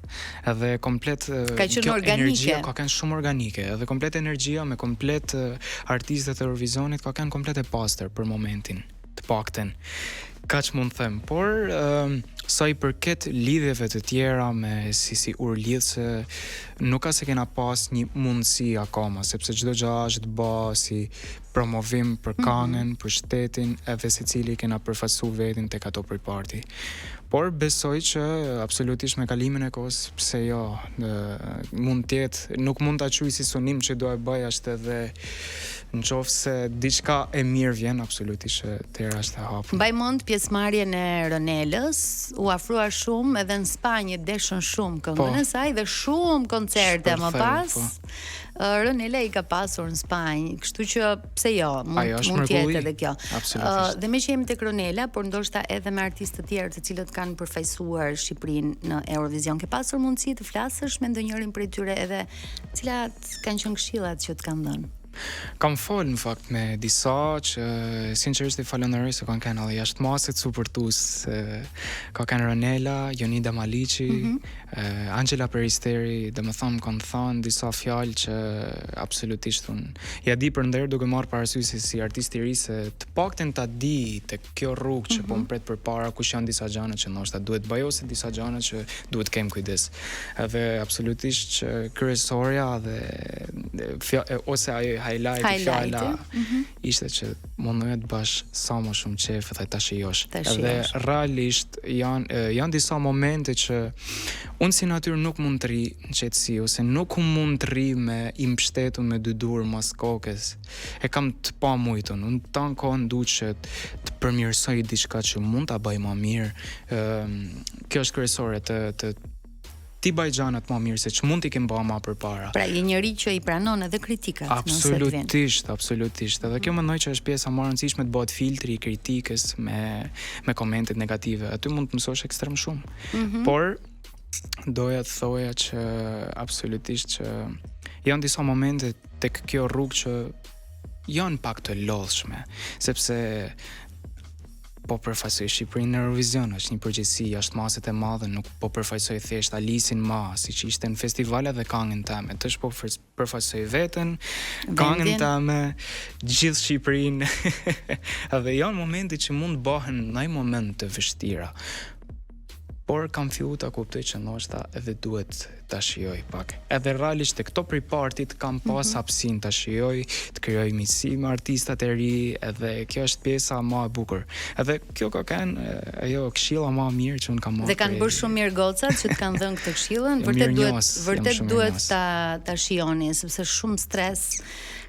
Edhe komplet eh,
Ka qenë
kjo
organike.
energjia ka qenë shumë organike, edhe komplet energjia me komplet eh, artistët e Eurovisionit ka qenë komplet e pastër për momentin, të paktën. Kaq mund të them, por ëm, sa i përket lidhjeve të tjera me si si urë lidhëse, nuk ka se kena pas një mundësi akoma, sepse çdo gjë është bë si promovim për kanën, për shtetin, edhe secili kena përfaqësu vetin tek ato për parti. Por besoj që absolutisht me kalimin e kohës, pse jo, ë, mund të jetë, nuk mund ta quaj si sunim që do e bëj, është edhe në qoftë se diçka e mirë vjen, absolutisht që dera është e hapur.
Mbaj mend pjesëmarrjen e Ronelës, u afrua shumë edhe në Spanjë deshën shumë këngën
Po.
e saj dhe shumë koncerte më
Shpërtheu,
pas.
po.
ë, Ronela i ka pasur në Spanjë, kështu që pse jo, mund
Ajo është
mund të jetë
mrekulli.
edhe kjo.
Absolutisht.
Ë, dhe me që jemi tek Ronela, por ndoshta edhe me artistë të tjerë të cilët kanë përfaqësuar Shqipërinë në Eurovision, ke pasur mundësi të flasësh me ndonjërin prej tyre edhe cilat kanë qenë këshillat që të kanë dhënë?
Kam fol në fakt me disa që sinqerisht i falenderoj se kanë qenë edhe jashtë masë të suportues. e, Ka qenë Ronela, Jonida Maliqi, mm
Mhm.
-hmm. Angela Peristeri, domethënë më kanë thënë disa fjalë që absolutisht unë ja di për nder duke marrë parasysh se si artist i ri se të paktën ta di tek kjo rrugë që
Mhm.
po më pret përpara kush janë disa gjëra që ndoshta duhet bëj ose disa gjëra që duhet kem kujdes. Edhe absolutisht që kryesorja dhe dhe fja, e, ose ajo highlight,
Highlighti,
fjala
mhm.
ishte që mundoje të bësh sa më shumë qejf dhe ta shijosh.
Ta
Edhe
shijosh.
realisht janë e, janë disa momente që unë si natyrë nuk mund të rri në qetësi ose nuk mund të rri me i mbështetun me dy duar mas kokës. E kam të pamujtun. Unë tan kohën du që të përmirësoj diçka që mund ta bëj më mirë. Ëm kjo është kryesore të të ti bëj gjanat më mirë se që mund t'i kem bë më përpara.
Pra, je njeri që i pranon edhe kritikat, nëse të vjen.
Absolutisht, absolutisht. Edhe kjo mendoj që është pjesa më e rëndësishme të bëhet filtri i kritikës me me komentet negative. Aty mund të mësosh ekstrem shumë.
Mm -hmm.
Por doja të thoja që absolutisht që janë disa momente tek kjo rrugë që janë pak të lodhshme, sepse Po përfaqësoj Shqipërinë në Eurovision, është një përgjegjësi jashtë mase e madhe, nuk po përfaqësoj thjesht Alisin ma, siç ishte në festivale dhe kangën teme. Tash po përfaqësoj veten, kangën teme, gjithë Shqipërinë. Edhe janë momente që mund të bëhen në një moment të vështira. Por kam fillu ta kuptoj që ndoshta edhe duhet ta shijoj pak. Edhe realisht te këto pre-party-t kam pas mm -hmm. hapësinë ta shijoj, të krijoj miqësi me artistat e ri, edhe kjo është pjesa më e bukur. Edhe kjo ka qenë ajo këshilla më e mirë që unë kam marrë.
Dhe kanë bërë shumë mirë gocat që të kanë dhënë këtë këshillën, vërtet duhet vërtet duhet ta ta shijoni sepse shumë stres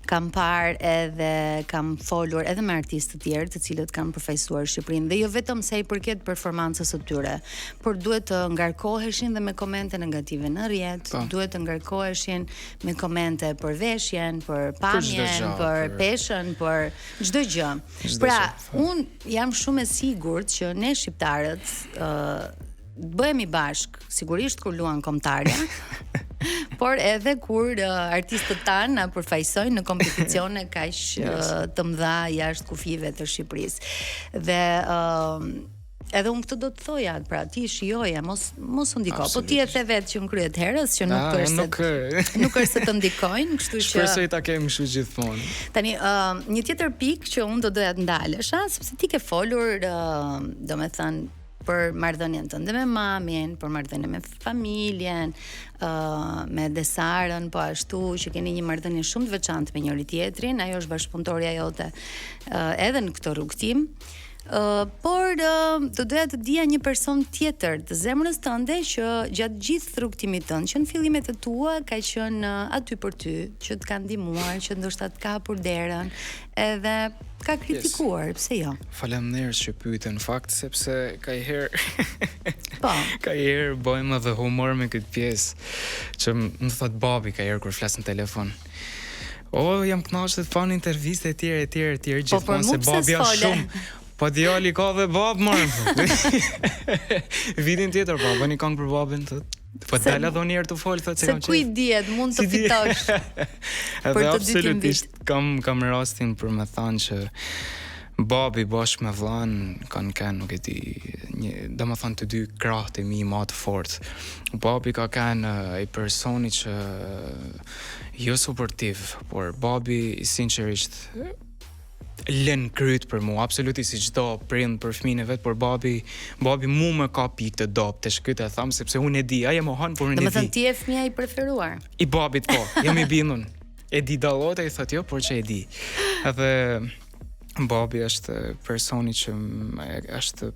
kam parë edhe kam folur edhe me artistë të tjerë të cilët kanë përfaqësuar Shqipërinë dhe jo vetëm sa i përket performancës së tyre, por duhet të ngarkoheshin dhe me komente negative në rrjet, po. duhet të ngarkoheshin me komente për veshjen, për pamjen, për, për, për peshën, për çdo gjë. Pra, po. unë jam shumë e sigurt që ne shqiptarët ë uh, bëhemi bashkë, sigurisht kur luan kombëtarja, por edhe kur uh, artistët tanë na përfaqësojnë në kompeticione kaq uh, të mëdha jashtë kufijve të Shqipërisë. Dhe uh, edhe unë këtë do të thoja, pra ti shijoje, mos mos u ndiko. Po ti e the vetë që në krye të herës që nuk ah, është nuk nuk është se të ndikojnë, kështu që
Shpresoj ta kem kështu gjithmonë.
Tani, uh, një tjetër pikë që unë do doja të ndalesha, sepse ti ke folur, uh, domethënë për marrëdhënien tënde me mamin, për marrëdhënien me familjen, ë uh, me Desarën, po ashtu që keni një marrëdhënie shumë të veçantë me njëri tjetrin, ajo është bashkëpunëtorja jote uh, edhe në këtë rrugëtim. Uh, por uh, do doja të dija një person tjetër të zemrës tënde që gjatë gjithë rrugëtimit tënd, që në fillimet e tua ka qenë aty për ty, që të ka ndihmuar, që ndoshta të ka hapur derën, edhe ka kritikuar, yes. pse jo?
Faleminderit që pyete në fakt sepse kajherë
Po.
Kajherë bëjmë edhe humor me këtë pjesë që më thot babi kajherë kur flas në telefon. O, jam kënaqur të të pa në intervistë e tjerë e tjerë e tjerë
po,
gjithmonë se babi është shumë Po djali ka dhe babë more. Vitin tjetër po bëni këngë për babin thot. Po dal edhe një herë të fol thotë
se kam qejf. Se ku i dihet, mund të fitosh.
Edhe absolutisht kam kam rastin për me thanë që babi bashkë me vllan kanë qenë nuk e di, një, domethënë të dy krahët e mi ma të fortë. Babi ka qenë ai personi që jo suportiv, por babi sinqerisht lën kryt për mua, absolutisht si çdo prind për fëmijën e vet, por babi, babi mu më ka pikë të dobët, tash këtë e tham sepse unë e di, ai e mohon, por unë e di.
Domethënë ti je fëmija i preferuar.
I babit po, jam i bindun. E di dallohet ai thotë jo, por që e di. Edhe babi është personi që është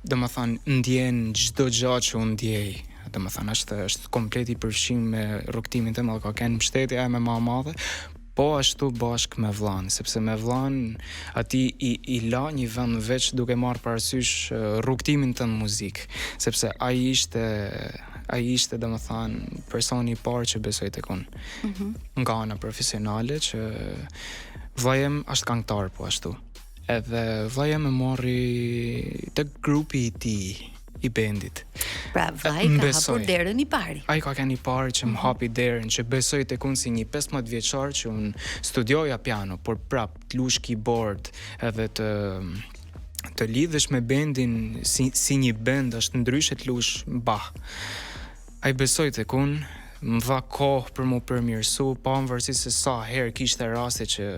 domethënë ndjen çdo gjë që unë ndjej. Domethënë është është komplet i përfshirë me rrugëtimin tim, edhe ka qenë mbështetja eme ma e madhe, Po ashtu bashkë me vllanë, sepse me vllanë atij i i la një vend veç duke marrë parasysh rrugëtimin tënd në muzikë, sepse ai ishte ai ishte domethënë personi i parë që besoi tek unë. Mm -hmm. Nga ana profesionale që vllai jem është këngëtar po ashtu. Edhe vllai jem më morri te grupi i tij i bendit.
Pra vllai ka hapur derën i pari.
Ai ka qenë i pari që më mhm. hapi derën, që besoi tek unë si një 15 vjeçar që unë studioja piano, por prap të lush keyboard edhe të të lidhesh me bendin si si një bend është ndryshe të lush Bach. Ai besoi tek unë, më dha kohë për m'u përmirësu, pavarësisht se sa herë kishte raste që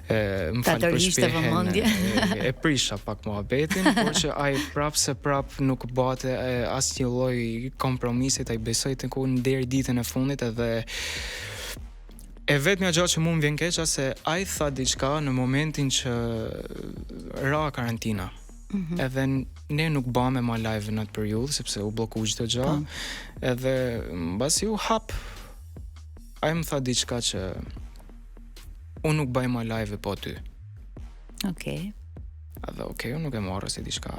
e, më fal për shprehjen,
e, e prisha pak muhabetin, por që ai prap se prap nuk bate asnjë lloj kompromisit, ai besoi tek unë deri ditën e fundit edhe e vetmja gjë që mu më vjen keq është se ai tha diçka në momentin që ra karantina. Mm -hmm. Edhe ne nuk bame ma live në atë periudhë sepse u blloku çdo gjë. Po. Edhe mbasi u hap ai më tha diçka që unë nuk bëj ma live pa ty.
Okej. Okay.
Edhe okej, okay, unë nuk e marr si diçka.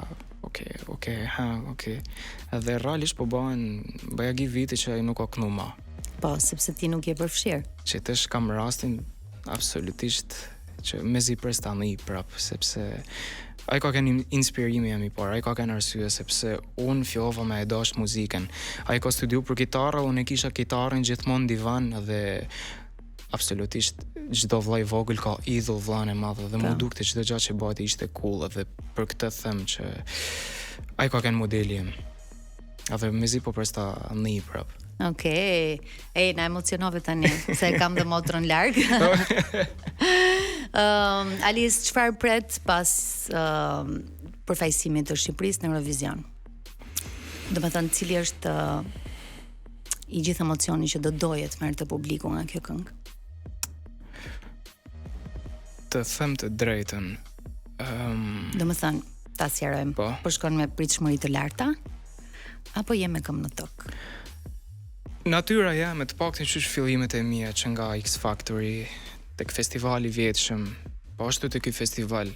Okej, okay, okej, okay, ha, okej. Okay. Edhe realisht po bëhen bajagi vite që ai nuk ka knu ma.
Po, sepse ti nuk je përfshirë.
Që tash kam rastin absolutisht që mezi pres ta nij prap, sepse ai ka qenë inspirimi jem i parë, ai ka qenë arsye sepse unë fillova me e dashtë muzikën. Ai ka studiu për gitarë, unë e kisha gitarën gjithmonë në divan dhe Absolutisht çdo vëlla i vogël ka idhull vëllain e madh dhe mu
Po.
dukte çdo gjë që bëhet ishte cool edhe për këtë them që ai ka qenë modeli im. Edhe mezi po pres ta ndij prap.
Okej. Ej, na emocionove tani, se e kam dhe motrën larg. Ëm, Alis, çfarë pret pas ëm përfaqësimit të Shqipërisë në Eurovision? Do të thënë, cili është ë, i gjithë emocioni që do doje të merrte publiku nga kjo këngë?
Të them të drejtën, ëm
Do të thënë, ta sqarojmë.
Po.
Po shkon me pritshmëri të larta apo je me këmbë në tokë?
Natyra jeme të paktën qysh fillimet e mia që nga X Factory tek festivali i vjetshëm, po ashtu te ky festival.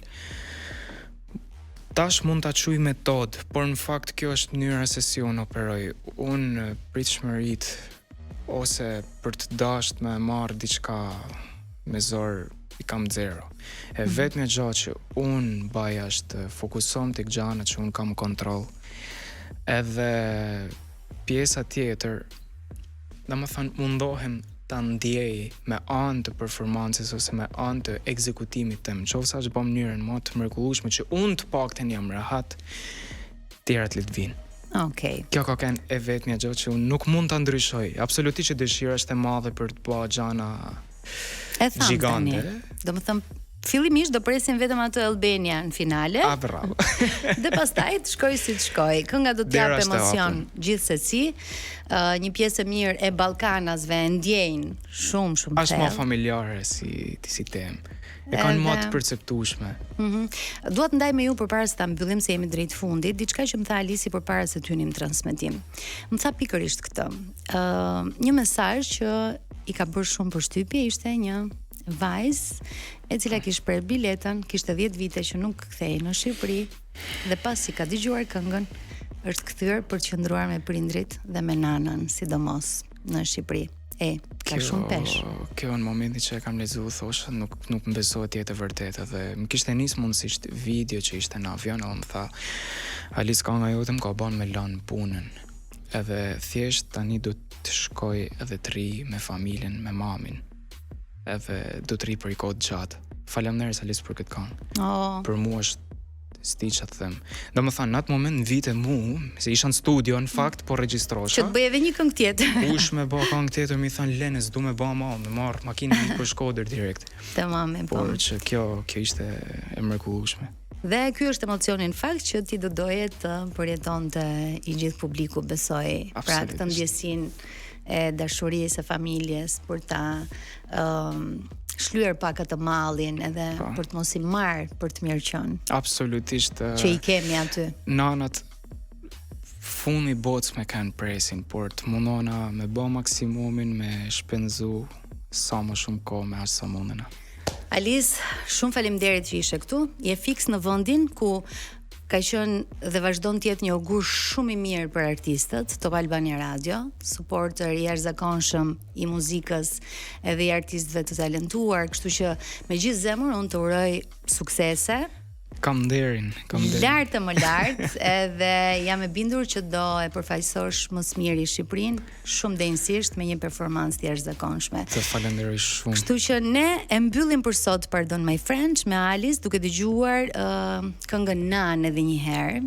Tash mund ta quaj metodë, por në fakt kjo është mënyra se si unë operoj. Unë pritshmëritë ose për të dashtë me marr diçka me zor i kam zero. E vetmja gjë që unë baj është të fokusohem tek gjanat që unë kam kontroll. Edhe pjesa tjetër, domethënë mundohem ta ndjej me anë të performancës ose me anë të ekzekutimit tim. Qofse është bë mënyrën më të mrekullueshme që unë të paktën jam rehat, tjerat le të vinë.
Okej.
Kjo ka qenë e vetmja gjë që unë nuk mund ta ndryshoj. Absolutisht që dëshira është e madhe për të bërë gjana
E tham
Gjigante.
tani. Do të thënë fillimisht do presim vetëm atë Albania në finale.
A bravo.
Dhe pastaj të shkoj si të shkoj. Kënga do të
Dera
japë
është e
emocion
hapur.
gjithsesi. Ë një pjesë e mirë e Ballkanasve e ndjejnë shumë shumë
Është më
thellë.
familjare si si temë. E kanë më
Edhe-
të perceptueshme.
Mhm. Dua të ndaj me ju përpara se ta mbyllim se jemi drejt fundit, diçka që më tha Alisi përpara se të hynim në transmetim. Më tha pikërisht këtë. Ë, një mesazh që i ka bërë shumë përshtypje ishte një vajzë e cila kish prerë biletën, kishte 10 vite që nuk kthehej në Shqipëri dhe pasi ka dëgjuar këngën, është kthyer për të qëndruar me prindrit dhe me nanën, sidomos në Shqipëri. E, ka shumë peshë.
Kjo në momentin që e kam lexuar thosha nuk nuk më besohet të jetë e vërtetë dhe më kishte nis mundësisht video që ishte në avion edhe më tha Alis kanga jote më ka bën me lan punën. Edhe thjesht tani do të shkoj edhe të rri me familjen, me mamin. Edhe do të rri për i kohë të gjatë. Faleminderit Alis për këtë këngë.
Oh,
Për mua është s'di ç'a të them. Domethënë në atë moment në vite mu, se isha në studio në fakt, po regjistrosha.
që të bëj edhe një këngë tjetër.
Kush me bë këngë tjetër, mi thënë lene, s'du me bë ma, me marr makinën mi për Shkodër direkt.
Tamam, e po.
Por që kjo kjo ishte e mrekullueshme.
Dhe ky është emocioni në fakt që ti do doje të përjetonte i gjithë publiku, besoj. Pra këtë
Absolutisht.
ndjesinë e dashurisë e familjes për ta ëm shlyer pak atë mallin edhe
Po.
për të mos i marr për të mirë qenë
Absolutisht eh,
që i kemi aty.
nanat fundi botës me kanë presin, por të mundona me bë maksimumin, me shpenzu sa më shumë kohë me aq sa mundena.
Alis, shumë faleminderit që ishe këtu. Je fiks në vendin ku ka qenë dhe vazhdon të jetë një ogur shumë i mirë për artistët, Top Albania Radio, supporter i jashtëzakonshëm i muzikës edhe i artistëve të talentuar, kështu që me gjithë zemër unë të uroj suksese,
Kam nderin, kam nderin.
lart e më lart, edhe jam e bindur që do e përfaqësosh më së miri Shqipërinë, shumë denjësisht me një performancë të jashtëzakonshme.
Të falenderoj shumë.
Kështu që ne e mbyllim për sot Pardon My French me Alice duke dëgjuar uh, këngën Nan edhe një herë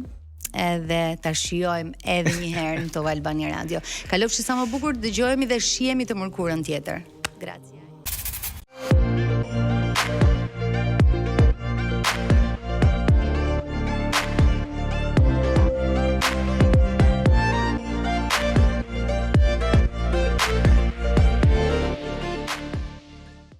edhe ta shijojmë edhe një herë në Top Albania Radio. Kalofshi sa më bukur, dëgjohemi dhe shihemi të mërkurën tjetër. Grazie.